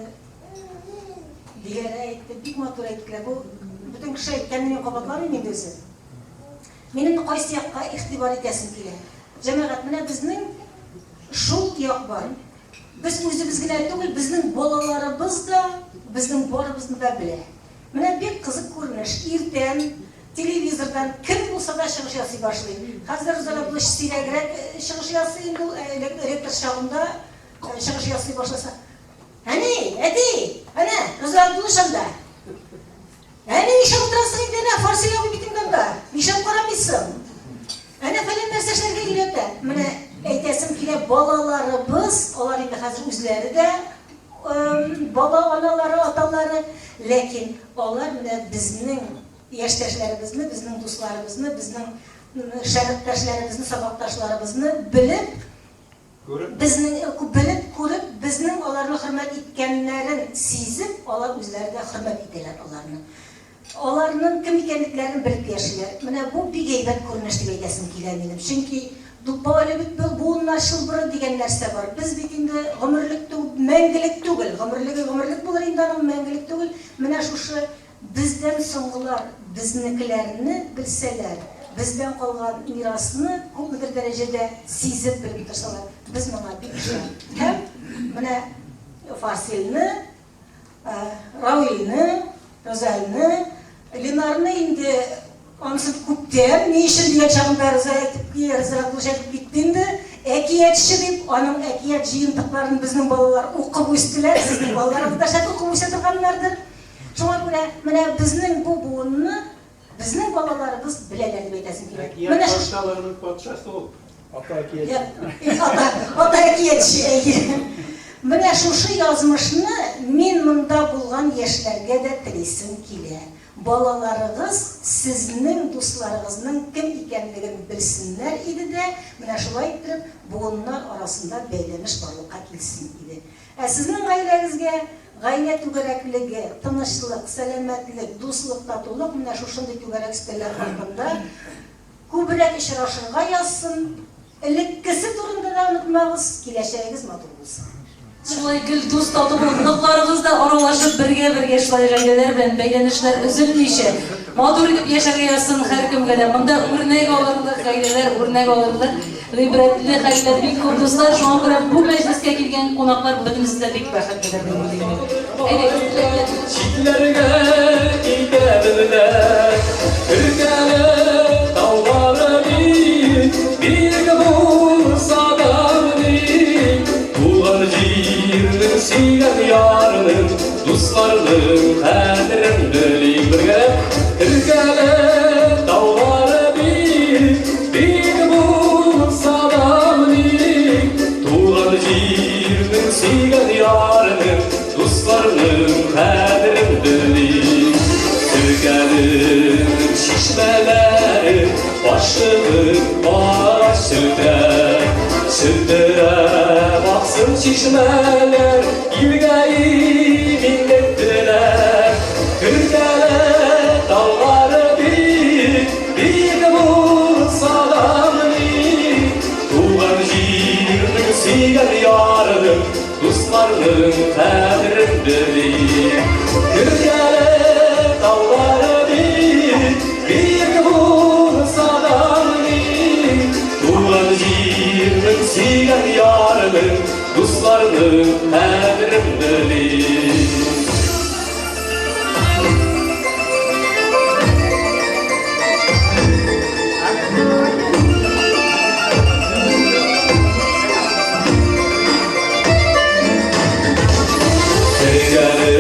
Диләрә әйтте, бик матур әйттеләр. Бу бөтен кеше әйткәнне мин кабатламыйм инде үзе. Минем кайсы якка игътибар итәсем килә. Җәмәгать, менә безнең шул як бар. Без үзебез генә түгел, безнең балаларыбыз да безнең барыбызны да белә. Менә бик кызык күренеш. Иртән телевизордан кем булса да чыгыш ясый башлый. Хәзер Рузаль Абдуллович сирәгрәк чыгыш ясый инде ул, ә элек ректор чагында чыгыш ясый башласа, Әни, әти, әнә, Рузаль Абдуллович анда. Әни, нишләп утырасың инде, әнә, Фарсил абый бит инде анда. Нишләп карамыйсың? Әнә фәлән нәрсә эшләргә өйрәтә. Менә әйтәсем килә, балаларыбыз, алар инде хәзер үзләре дә бала аналары, аталары, ләкин алар менә безнең яшьтәшләребезне, безнең дусларыбызны, безнең шәрекътәшләребезне, сабакташларыбызны белеп, Безнең белеп, күреп, безнең аларны хөрмәт иткәннәрен сизеп, алар үзләре дә хөрмәт итәләр аларны. Аларның кем икәнлекләрен белеп яшиләр. Менә бу бик әйбәт күренеш дип әйтәсем килә минем. Чөнки әле бит бу буыннар чылбыры дигән нәрсә бар. Без бит инде гомерлек тү, мәңгелек түгел. Гомерлеге гомерлек булыр инде аның, мәңгелек түгел. Менә шушы Бездән соңгылар безнекеләрне белсәләр, бездән калган мирасны күпмедер дәрәҗәдә сизеп белеп торсалар, без моңа бик шат. Һәм менә Фасилне, Равилне, Розальне, Ленарны инде анысы күптән, ни өчен дигән чагында Роза әйтеп, Роза Абдуллович әйтеп китте инде, әкиятче дип, аның әкият җыентыкларын безнең балалар укып үстеләр, сезнең балаларыгыз да шәт укып үсә торганнардыр. Шуңа күрә менә безнең бу буынны безнең балаларыбыз беләләр дип әйтәсем килә. Әкият Менә шушы патшаларының патшасы ул. Ата әкиятче. Ата, ата әкиятче, әйе. Менә шушы язмышны мин монда булган яшьләргә дә телисем килә. Балаларыгыз сезнең дусларыгызның кем икәнлеген белсеннәр иде дә, менә шулай иттереп, буыннар арасында бәйләнеш барлыкка килсен иде. Ә сезнең гаиләгезгә гаилә түгәрәклеге, тынычлык, сәламәтлек, дуслык, татулык менә шушындый түгәрәк өстәлләр артында күбрәк очрашырга язсын. Элеккесе турында да онытмагыз, киләчәгегез матур булсын. Шулай гел дус, тату булып, оныкларыгыз да аралашып, бергә-бергә шулай гаиләләр белән бәйләнешләр өзелмичә, матур итеп яшәргә язсын һәркемгә дә. Монда үрнәк алырлык гаиләләр, үрнәк алырлык Гыйбрәтле хәлләр бик күп, дуслар, шуңа күрә бу мәҗлескә килгән кунаклар бөтенесе дә бик бәхетледер дип уйлыйм мин. Әйдәгез, теләкләр. Читләргә китә белмәс, Өлкәле таулары биек, биек булса да биек. Туган җирнең, сөйгән ярның, дусларның кадерен белик бергәләп. Өлкәле таулары биек, биек булса. чишмәләр, илгә иминлек теләп. Көркәле таулары биек, биек булса да ни, туган җирнең сөйгән ярының, дусларның кадерен белик. Көркәле таулары биек, биек булса да ни, туган җирнең сөйгән ярының, дусларның кадерен белик. Тергәне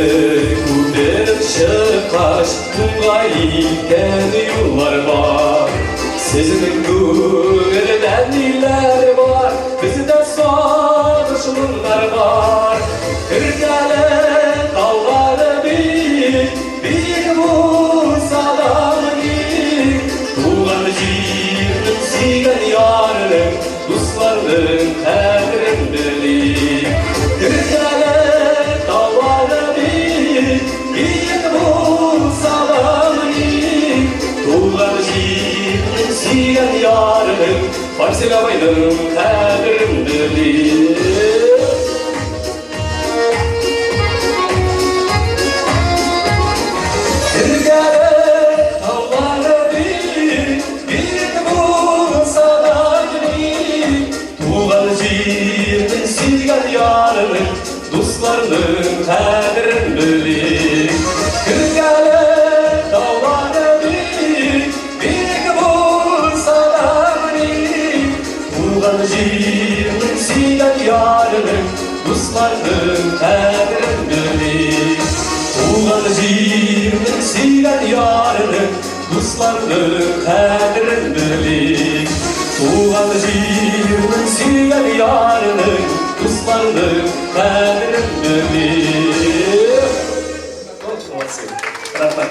күтәреп чыккач, Туңга илткән юллар бар. Сезнең күңелдә ниләр бар, Бездә сагыш моңнар бар. Көркәле таулары биек, биек булса да ни, Туган җирнең сөйгән ярының, Дусларның кадерен белик. Көркәле таулары биек, биек булса да ни, Туган җирнең сөйгән ярының, Фарсил абыйның кадерен белик. Көркәле таулары биек, биек булса да ни, Туган җирнең сөйгән ярының, Дусларның кадерен белик. Көркәле таулары биек, биек булса да ни, Туган җирнең сөйгән ярының, Дусларның кадерен белик. Туган җирнең сөйгән ярының, Дусларның кадерен белик. Туган җирнең сөйгән ярының, Дусларның кадерен белик. Молодцы. Рәхмәт.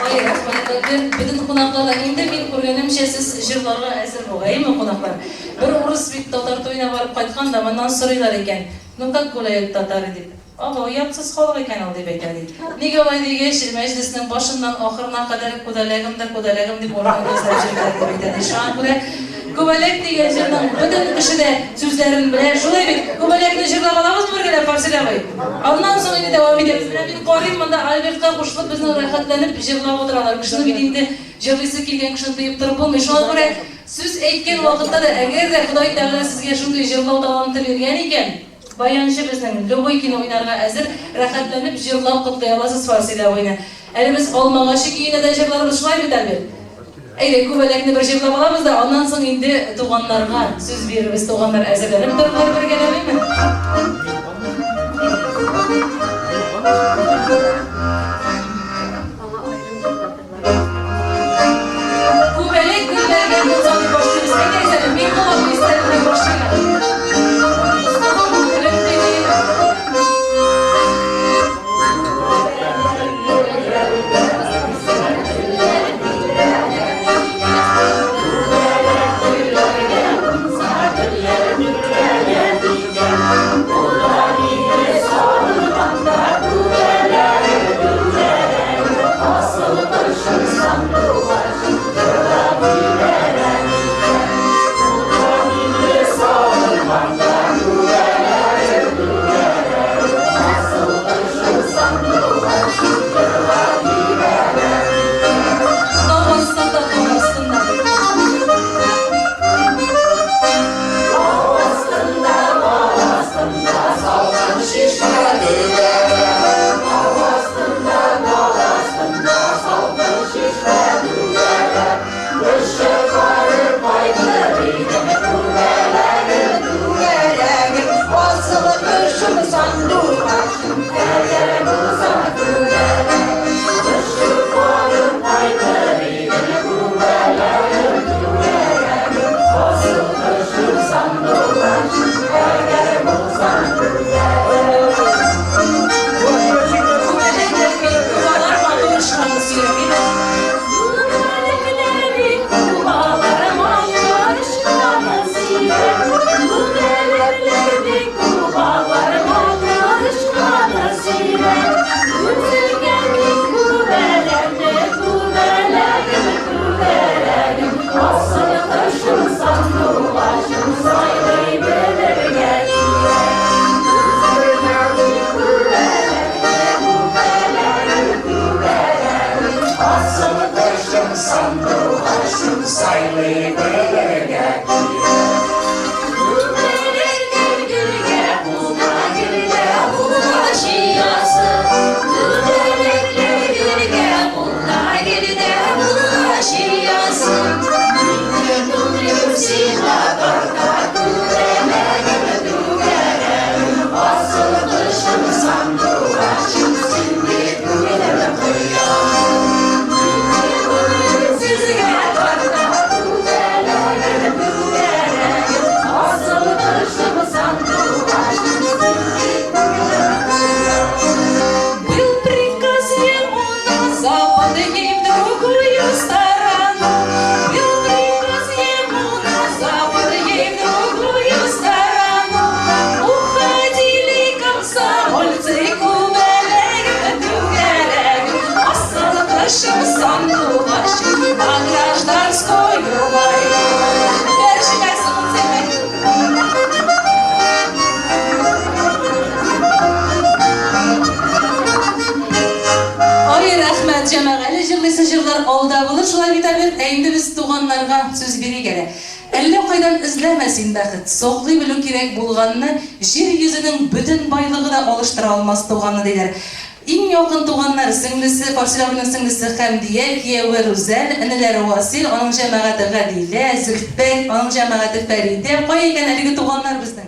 Ай, рәхмәт, Альберт, бөтен кунакларга. Инде мин күргәнемчә, сез җырларга әзер бугаймы, кунаклар? Бер урыс бит татар туена барып кайткан да, моннан сорыйлар икән: "Ну как гуляют татары?" дип. "Абау, оятсыз халык икән ул", дип әйтә ди. Нигә алай дигәч, мәҗлеснең башыннан ахырына кадәр "күдәләгем дә күдәләгем" дип урынын эзләп йөрделәр дип әйтә ди. Шуңа күрә Күбәләк дигән җырның бөтен кеше дә сүзләрен белә. Шулай бит? Күбәләкне җырлап алабызмы бергәләп, Фарсил абый? Аннан соң инде дәвам итәбез. Менә мин карыйм, монда Альбертка кушылып безнең рәхәтләнеп җырлап утыралар. Кешене бит инде җырлыйсы килгән кешене тыеп торып булмый. Шуңа күрә сүз әйткән вакытта да, әгәр дә Ходай Тәгалә сезгә шундый җырлау таланты биргән икән, баянчы безнең любой көйне уйнарга әзер, рәхәтләнеп җырлап котлый аласыз Фарсил абыйны. Әле без Алмагачы көенә дә җырларбыз, шулай бит, Альберт? Әйдә, Күбәләкне бер җырлап алабыз да, аннан соң инде туганнарга сүз бирербез. Туганнар әзерләнеп торырлар бергәләп, әйме? Күбәләк гөлләргә кунса дип башлыйбыз. Әйдәгез әле, Миңгол абый истәлегенә башлыйк әле. Күңелем көйли. Сайлый белергә кирәк. Күбәләкләр гөлгә куна, гөлгә куна җыясы. Күбәләкләр гөлгә куна, гөлгә куна җыясы. Минем күңелем сиңа тарта, күбәләгем түгәрәк. Асыл кошым, сандугачым, син бит күңелем кояшы. Минем күңелем сезгә тарта, күбәләгем түгәрәк. Асыл кошым, сандугачым, син бит күңелем кояшы. Был приказ ему на запад, ей в другую сторону. Был приказ ему на запад, ей в другую сторону. Уходили комсомольцы, күбәләгем түгәрәгем, асыл кошым, сандугачым, на гражданскую войну. Бәршегә соң. Ай, рәхмәт, җәмәгать. Әле җырлыйсы җырлар алда булыр, шулай бит, Альберт? Ә инде без туганнарга сүз бирик әле. Әллә кайдан эзләмә син бәхет, саклый белү кирәк булганны, җир йөзенең бөтен байлыгы да алыштыра алмас туганны, диләр. Иң якын туганнар, сеңлесе, Фарсил абыйның сеңлесе Хәмдия, кияве Рүзәл, энеләре Васил, аның җәмәгате Гадилә, Зөлфәт, аның җәмәгате Фәридә. Кая икән әлеге туганнар безнең?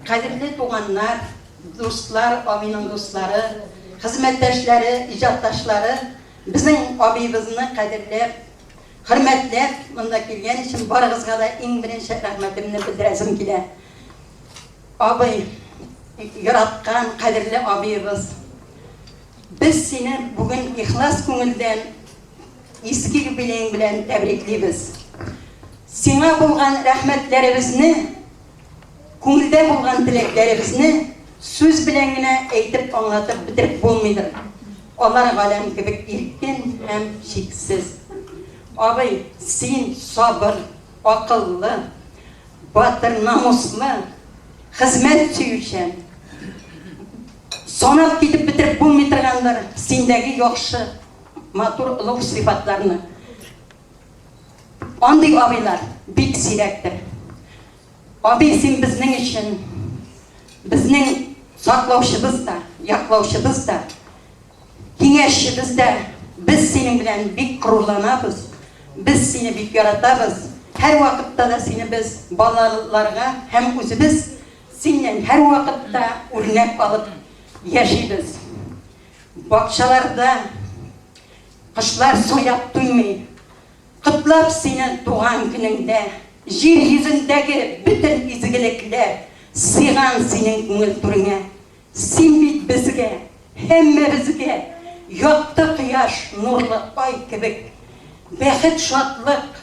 Кадерле туганнар, дуслар, абыйның дуслары, хезмәттәшләре, иҗатташлары, безнең абыебызны кадерләп, хөрмәтләп монда килгән өчен барыгызга да иң беренче рәхмәтемне белдерәсем килә. Абый, яраткан, кадерле абыебыз, без сине бүген ихлас күңелдән изге юбилеең белән тәбриклибез. Сиңа булган рәхмәтләребезне, күңелдә булган теләкләребезне сүз белән генә әйтеп аңлатып бетереп булмыйдыр. Алар галәм кебек иркен һәм чиксез. Абый, син сабыр, акыллы, батыр, намуслы, хезмәт сөючән. Санап китеп бетереп булмый торгандыр синдәге яхшы, матур, олуг сыйфатларны. Андый абыйлар бик сирәктер. Абый, син безнең өчен, безнең саклаучыбыз да, яклаучыбыз да, киңәшчебез дә. Без синең белән бик горурланабыз, без сине бик яратабыз. Һәрвакытта да сине без балаларга һәм үзебез синнән һәрвакытта үрнәк алып яшибез. Бакчаларда кошлар сайрап туймый. Котлап сине туган көнеңдә, Җир йөзендәге бөтен изгелекләр Сыйган синең күңел түреңә. Син бит безгә, һәммәбезгә Якты кояш, нурлы ай кебек. Бәхет, шатлык,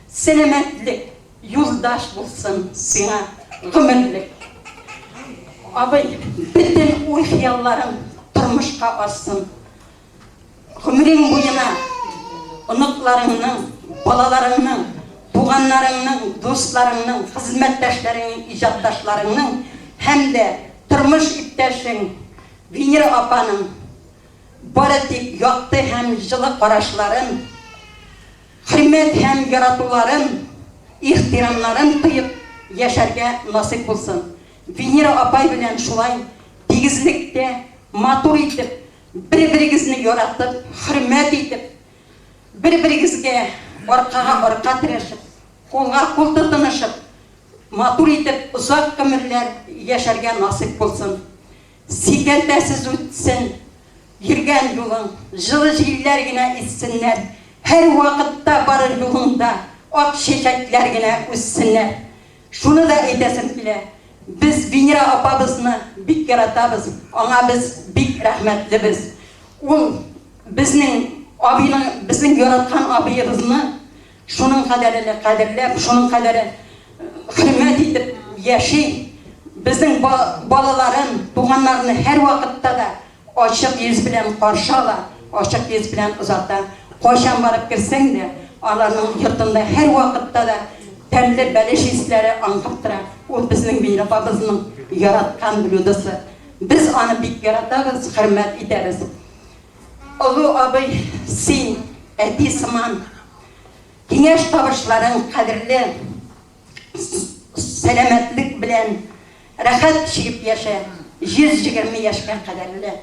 сәламәтлек Юлдаш булсын сиңа гомерлек. Абый, бөтен уй-хыялларың тормышка ашсын. Гомерең буена оныкларыңның, балаларыңның, туганнарыңның, дусларыңның, хезмәттәшләреңнең, иҗатташларыңның һәм дә тормыш иптәшең Венера апаның бары тик якты һәм җылы карашларын, хөрмәт һәм яратуларын, ихтирамнарын тоеп яшәргә насыйп булсын. Венера апай белән шулай тигезлектә, матур итеп, Бер-берегезне яратып, хөрмәт итеп, бер-берегезгә аркага арка терәшеп, кулга кул тотынышып, матур итеп озак гомерләр яшәргә насыйп булсын. Сикәлтәсез үтсен йөргән юлың, җылы җилләр генә иссеннәр, һәрвакытта барыр юлыңда ак чәчәкләр генә үссеннәр. Шуны да әйтәсем килә, без Венера апабызны бик яратабыз, аңа без бик рәхмәтлебез. Ул безнең абыйның, безнең яраткан абыебызны шуның кадәрле кадерләп, шуның кадәре хөрмәт итеп яши. Безнең балаларын, туганнарны һәрвакытта да Ачык йөз белән каршы ала, ачык йөз белән озата. Кайчан барып керсәң дә, аларның йортында һәрвакытта да тәмле бәлеш исләре аңкып тора. Ул безнең Венера апабызның яраткан блюдосы. Без аны бик яратабыз, хөрмәт итәбез. Олы абый, син, әти сыман. Киңәш-табышларың кадерле. Сәламәтлек белән рәхәт чигеп яшә, 120 яшькә кадәрле.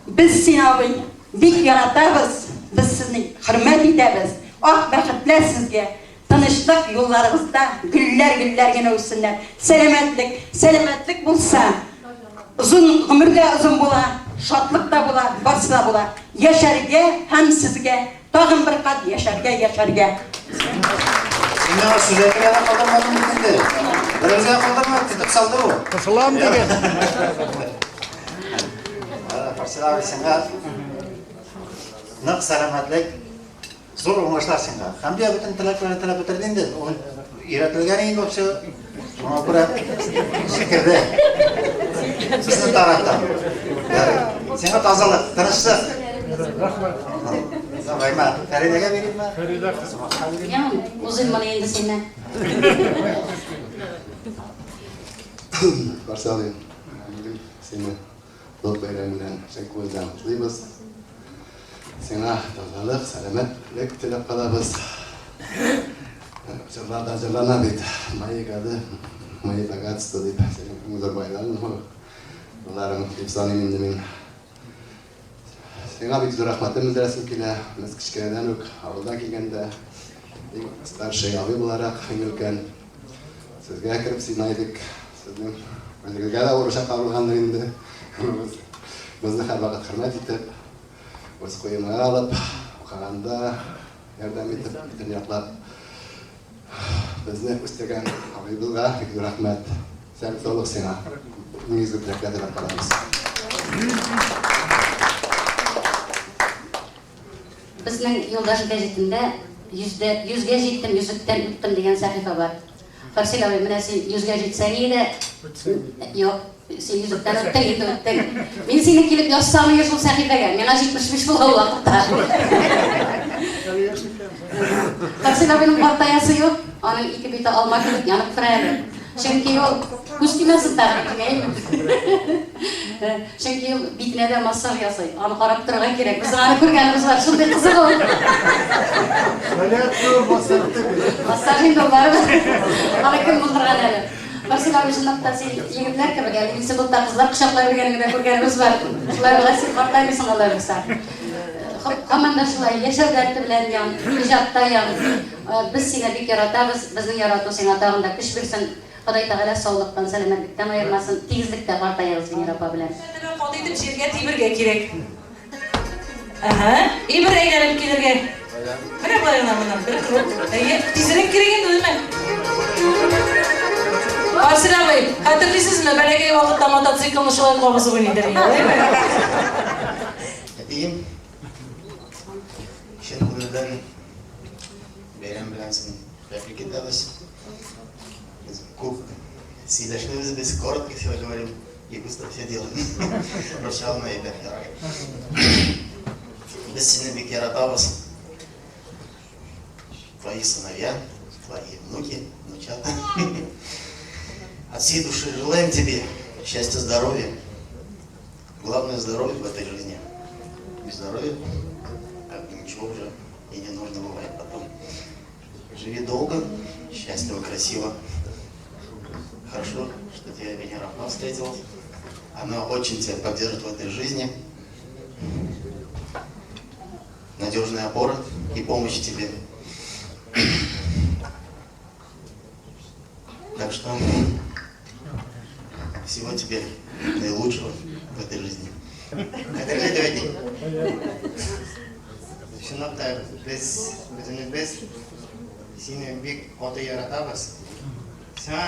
Без сине, абый, бик яратабыз, без сезне хөрмәт итәбез. Ак бәхетләр сезгә, тынычлык, юлларыгызда гөлләр-гөлләр генә үссеннәр. Сәламәтлек, сәламәтлек булса, озын гомер дә озын була, шатлык та була, барсы да була. Яшәргә һәм сезгә Тагын бер кат яшәргә, яшәргә. Син миңа сүз әйтергә дә калдырмадың бит инде. Беребезгә калдырма, тотып салды ул. Кысылам диген. Фарсил абый, сиңа нык сәламәтлек, зур уңышлар сиңа. Хәмдия бөтен теләкләрне теләп бетерде инде. Ул өйрәтелгән инде вообще. Шуңа күрә сикерде. Безнең тарафтан. Сиңа тазалык, тынычлык. Рәхмәт. Давай, ма. Фәридәгә бирим ме? Фәридә. Ям, узыйм моны инде синнән. Барсалый, бүген сине зур бәйрәм белән чын күңелдән котлыйбыз. Сиңа тазалык, сәламәтлек теләп калабыз. Җырларда җырлана бит. Мои годы, мои богатства дип, синең иң зур байлыгың боларың дип саныйм инде мин. Сиңа бик зур рәхмәтем белдерәсем килә. Без кечкенәдән үк авылдан килгәндә, иң старший абый буларак, иң өлкән, сезгә кереп сыймай идек. Сезнең үзегезгә дә авыр чаклар булгандыр инде. Безне һәрвакыт хөрмәт итеп, үз куеныңа алып, укыганда ярдәм итеп, бөтен яклап безне үстергән абыебызга бик зур рәхмәт. Сәлам саулык сиңа. Иң изге теләкләр теләп калабыз. Безнең Юлдаш гәҗитендә йөздә, йөзгә җиттем, йөзлектән үттем дигән сәхифә бар. Фарсил абый, менә син йөзгә җитсәң иде, юк, син йөзлектән үттең инде, үттең. Мин сине килеп язсам иде шул сәхифәгә, миңа 75 була ул вакытта. Фарсил абыйның картаясы юк, аның ике бите алма кебек янып тора әле. Чөнки ул күз тимәсен тагын, киңәйме? Чөнки ул битенә дә массаж ясый. Аны карап торырга кирәк. Без аны күргәнебез бар. Шундый кызык ул. Массаж түгел. Массаж инде ул барыбер. Аны кем булдырган әле? Марсель абый, чынлап та син егетләр кебек әле институтта кызлар кочаклап йөргәнеңне дә күргәнебез бар. Шулай булгач, син картаймыйсың алай булса. Һаман да шулай яшәү дәрте белән ян, иҗатта ян. Без сине бик яратабыз. Безнең ярату сиңа тагын да көч бирсен. Ходай Тәгалә саулыктан, сәламәтлектән аермасын. Тигезлектә картаегыз Венера апа белән. Мәртәбә каты итеп җиргә тибергә кирәк. Әһә. И бер әйләнеп килергә. Менә болай гына моннан бер круг. Әйе, тизрәк кирәк инде, әйме? Арсен абый, хәтерлисезме, бәләкәй вакытта мотоциклны шулай кабызып уйный идек, әйеме? Әтием, чын күңелдән бәйрәм белән сине тәбрик итәбез. Без күп сөйләшмибез, без коротко все говорим и быстро все делаем. Русча гына әйбәт ярар. Без сине бик яратабыз. Твои сыновья, твои внуки, внучата. От всей души желаем тебе счастья, здоровья. Главное здоровье в этой жизни. Без здоровья как бы ничего уже и не нужно бывает потом. Живи долго, счастливо, красиво. Хорошо, что тебя Венера Апа встретила. Она очень тебя поддержит в этой жизни. Надежная опора и помощь тебе. Так что всего тебе наилучшего в этой жизни. Кадерле дәү Чынлап та без бөтенебез сине бик каты яратабыз. Сиңа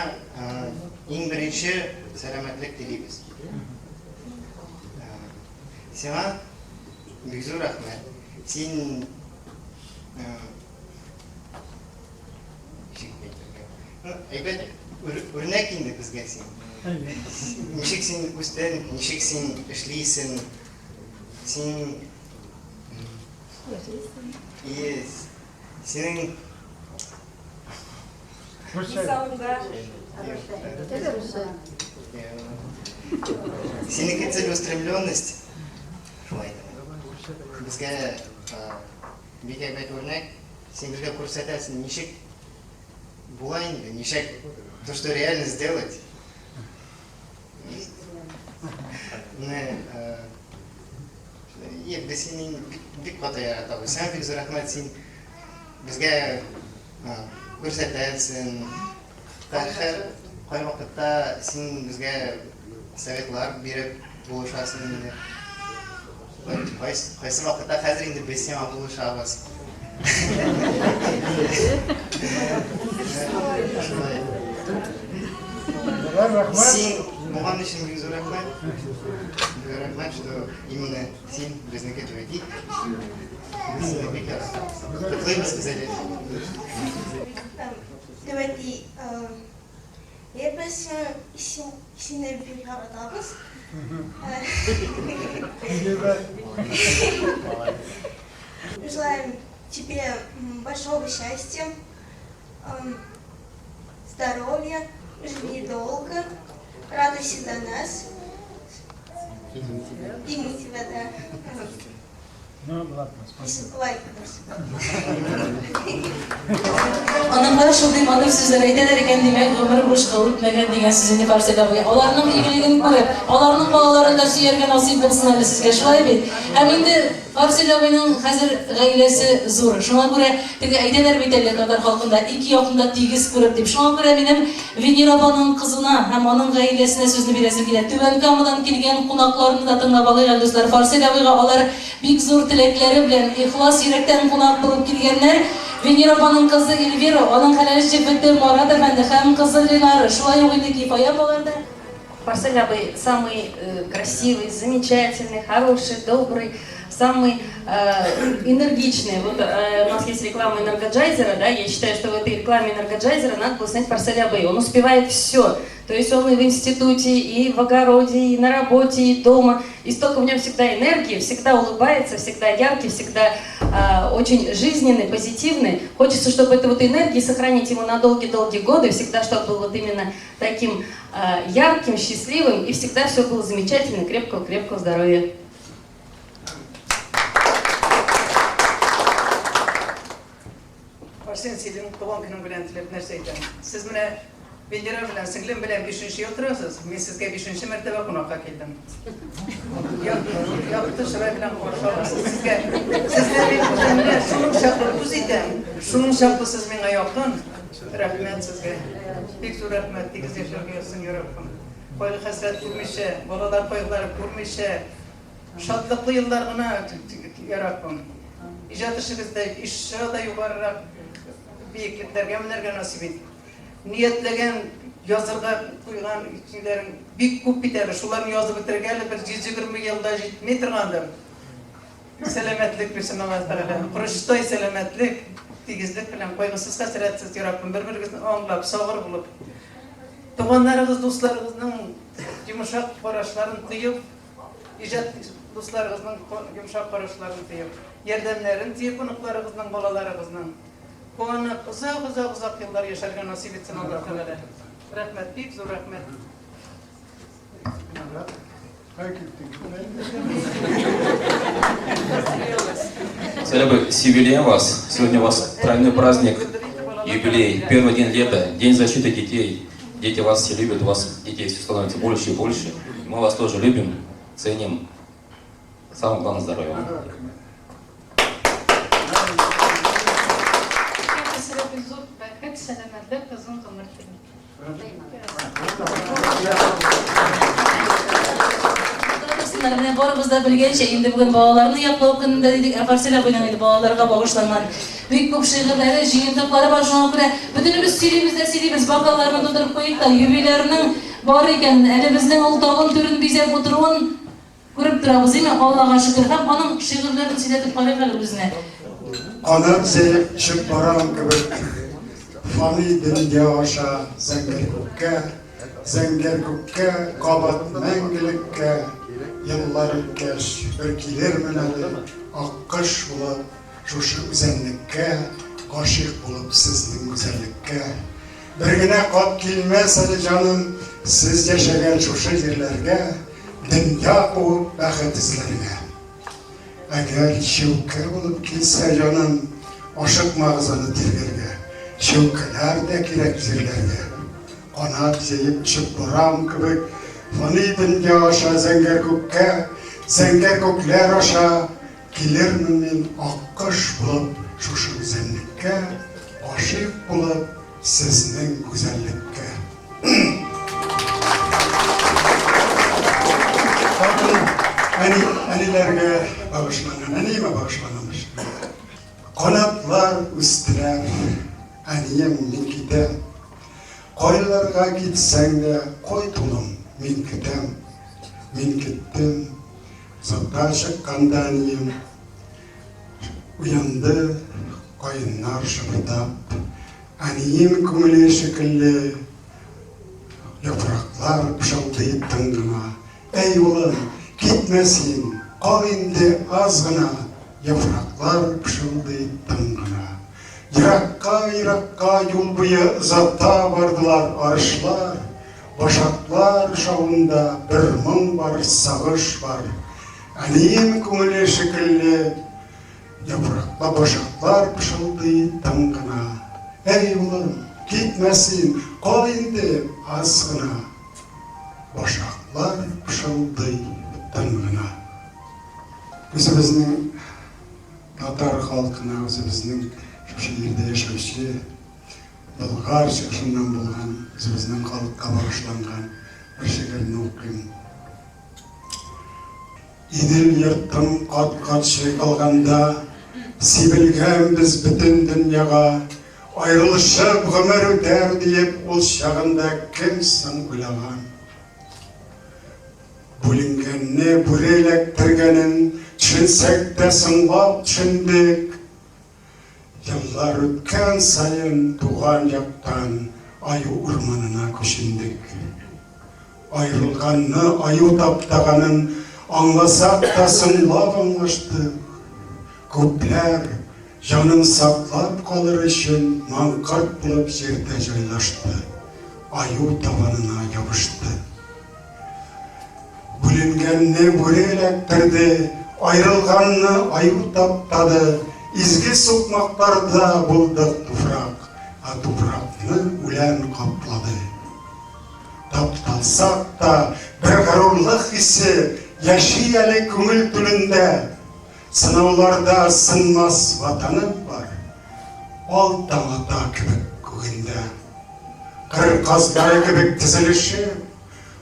иң беренче сәламәтлек телибез. Сиңа бик зур рәхмәт. Син ничек әйтергә? Ну, әйбәт үрнәк инде безгә син. Ничек син үстең, ничек син эшлисең. Син Yes. Синең Синеке целеустремленность. Шулай. Безгә бик әйбәт үрнәк. Син безгә күрсәтәсең, ничек була инде, ничек то, что реально сделать. Менә Е, без сине инде бик каты яратабыз. Сиңа бик зур рәхмәт, син безгә күрсәтәсең. Һәр кайвакытта син безгә советлар биреп булышасың инде. Кайсы вакытта хәзер инде без сиңа булышабыз. Син булган өчен бик зур рәхмәт. Бик рәхмәт, что именно син безнеке түгел. Без сине бик яратабыз. Котлыйбыз без әле. Дәвәти, без сине бик яратабыз. Желаем тебе большого счастья, здоровья, живи долго, радуйся за нас. И мы тебя, да. Ну, ладно, спасибо. Оныклар шундый матур сүзләр әйтәләр икән, димәк, гомер бушка үтмәгән дигән сүз инде Фарсель абый. Аларның игелеген күреп, аларның балаларын да сөяргә насыйп булсын әле сезгә, шулай бит? Һәм инде Фарсель абыйның хәзер гаиләсе зур. Шуңа күрә теге әйтәләр бит әле татар халкында, ике якны да тигез күреп дип. Шуңа күрә минем Венера апаның кызына һәм аның гаиләсенә сүзне бирәсем килә. Түбән Камадан килгән кунакларны да тыңлап алыйк әле, дуслар. Фарсель абыйга алар Бик зур теләкләре белән, ихлас йөрәктән кунак булып килгәннәр, Венера апаның кызы Эльвира, аның хәләл җефете Марат әфәнде һәм кызы Ленара, шулай ук инде Кифая апалар да. Фарсель абый самый красивый, замечательный, хороший, добрый, самый энергичный. Вот у нас есть реклама Энергоджайзера, да, я считаю, что в этой рекламе Энергоджайзера надо было снять Фарсель абый. Он успевает все. То есть он и в институте, и в огороде, и на работе, и дома. И столько в нем всегда энергии, всегда улыбается, всегда яркий, всегда э, очень жизненный, позитивный. Хочется, чтобы эту вот энергию сохранить ему на долгие-долгие годы, всегда, чтобы был вот именно таким э, ярким, счастливым, и всегда все было замечательно, крепкого-крепкого здоровья. Арсен, синең туган көнең белән теләп нәрсә әйтәм. Сез менә Венера белән, сеңлем белән бишенче ел торасыз, мин сезгә бишенче мәртәбә кунакка килдем. Якты чырай белән каршы аласыз. Сезгә, сезне мин үземне шуның чаклы үз итәм, шуның чаклы сез миңа якын. Рәхмәт сезгә. Бик зур рәхмәт, тигез яшәргә язсын, я Раббым. Кайгы-хәсрәт күрмичә, балалар кайгылары күрмичә, Шатлыклы еллар гына, я Раббым. Иҗат эшегездә еще да югарырак биеклекләргә менәргә насыйп ит. Ниятләгән, язырга куйган ниләрең бик күп бит әле. Шуларны язып бетерергә әле бер 120 ел да җитми торгандыр. Сәламәтлек бирсен Аллаһ Тәгалә. Корычтай сәламәтлек, тигезлек белән, кайгысыз, хәсрәтсез, я Раббым, бер-берегезне аңлап, сабыр булып, туганнарыгыз, дусларыгызның йомшак карашларын тоеп, Иҗат дусларыгызның йомшак карашларын тоеп, ярдәмнәрен тоеп оныкларыгызның, балаларыгызның куанып, озак-озак-озак еллар яшәргә насыйп итсен Аллаһ Тәгалә. Рәхмәт, бик зур рәхмәт. Салябы, с юбилеем вас. Сегодня у вас тройной праздник, юбилей, первый день лета, день защиты детей. Дети вас все любят, у вас детей все становится больше и больше. Мы вас тоже любим, ценим. Самое главное здоровья вам. Менә барыбыз да белгәнчә, инде бүген балаларны яклау көнендә дидек, ә Фарсель абыйның инде балаларга багышланган бик күп шигырьләре, җыентыклары бар, шуңа күрә бөтенебез сөйлибез дә сөйлибез, бокалларны тутырып куйыйк та, юбилярның бар икәнен, әле безнең ул табын түрен бизәп утыруын күреп торабыз, димәк, Аллага шөкер. Һәм аның шигырьләрен сөйләтеп карыйк әле үзенә. Канат җәеп очып барам кебек, Фани дөнья аша зәңгәр күккә, Зәңгәр күккә, кабат мәңгелеккә, Еллар үткәч, бер килермен әле, Аккош булып шушы үзәнлеккә, Гашыйк булып сезнең гүзәллеккә. Бер генә кат килмәс әле җаным, Сез яшәгән шушы җирләргә, Дөнья куып бәхет эзләргә. Әгәр чәүкә булып килсә җаным, Ашыкмагыз аны тиргәргә, Чәүкәләр дә кирәк җирләргә. Канат җәеп очып барам кебек, Фани дөнья аша зәңгәр күккә, Зәңгәр күкләр аша килермен мин Аккош булып шушы үзәнлеккә, Гашыйк булып сезнең гүзәллеккә. Тагын әни, әниләргә багышланган, әниемә багышланган бер шигырь. Канатлар үстеләр, әнием, мин китәм. Кайларга китсәң дә, кайт, улым, мин көтәм. Мин киттем, озакка чыкканда әнием уянды, каеннар шыбырдап. Әнием күңеле шикелле яфраклар пышылдый тын гына. Әй, улым, китмә син, кал инде аз гына, Яфраклар пышылдый тын гына. Еракка, еракка юл буе озата бардылар арышлар. Башаклар шавында бер моң бар, сагыш бар. Әнием күңеле шикелле яфракла башаклар пышылдый тын гына. Әй, улым, китмә син, кал инде аз гына. Башаклар пышылдый тын гына. Үзебезнең татар халкына, үзебезнең шушы җирдә яшәүче болгар чыгышыннан булган үзебезнең халыкка багышланган бер шигырьне укыйм. Идел йортым кат-кат чайкалганда, Сибелгән без бөтен дөньяга, Аерылышып гомер үтәр диеп, Ул чагында кем соң уйлаган? Бүленгәнне бүре эләктергәнен Төшенсәк тә соңлап төшендек. Еллар үткән саен туган яктан аю урманына күчендек. Аерылганны аю таптаганын аңласак та соңлап аңлаштык. Күпләр җанын саклап калыр өчен маңкорт булып җирдә җайлашты, аю табанына ябышты. Бүленгәнне бүре эләктерде, аерылганны аю таптады. Изге сукмакларда булдык туфрак, ә туфракны үлән каплады. Тапталсак та, бер горурлык хисе яши әле күңел түрендә. Сынауларда сынмас ватаным бар, ал таң ата кебек күгендә. Кыр казлары кебек тезелешеп,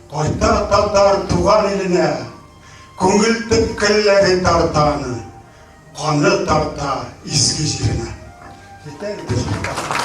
Кайта татар туган иленә, Күңел төпкелләре тарта аны, Каны тарта изге җиренә. Җитәр инде.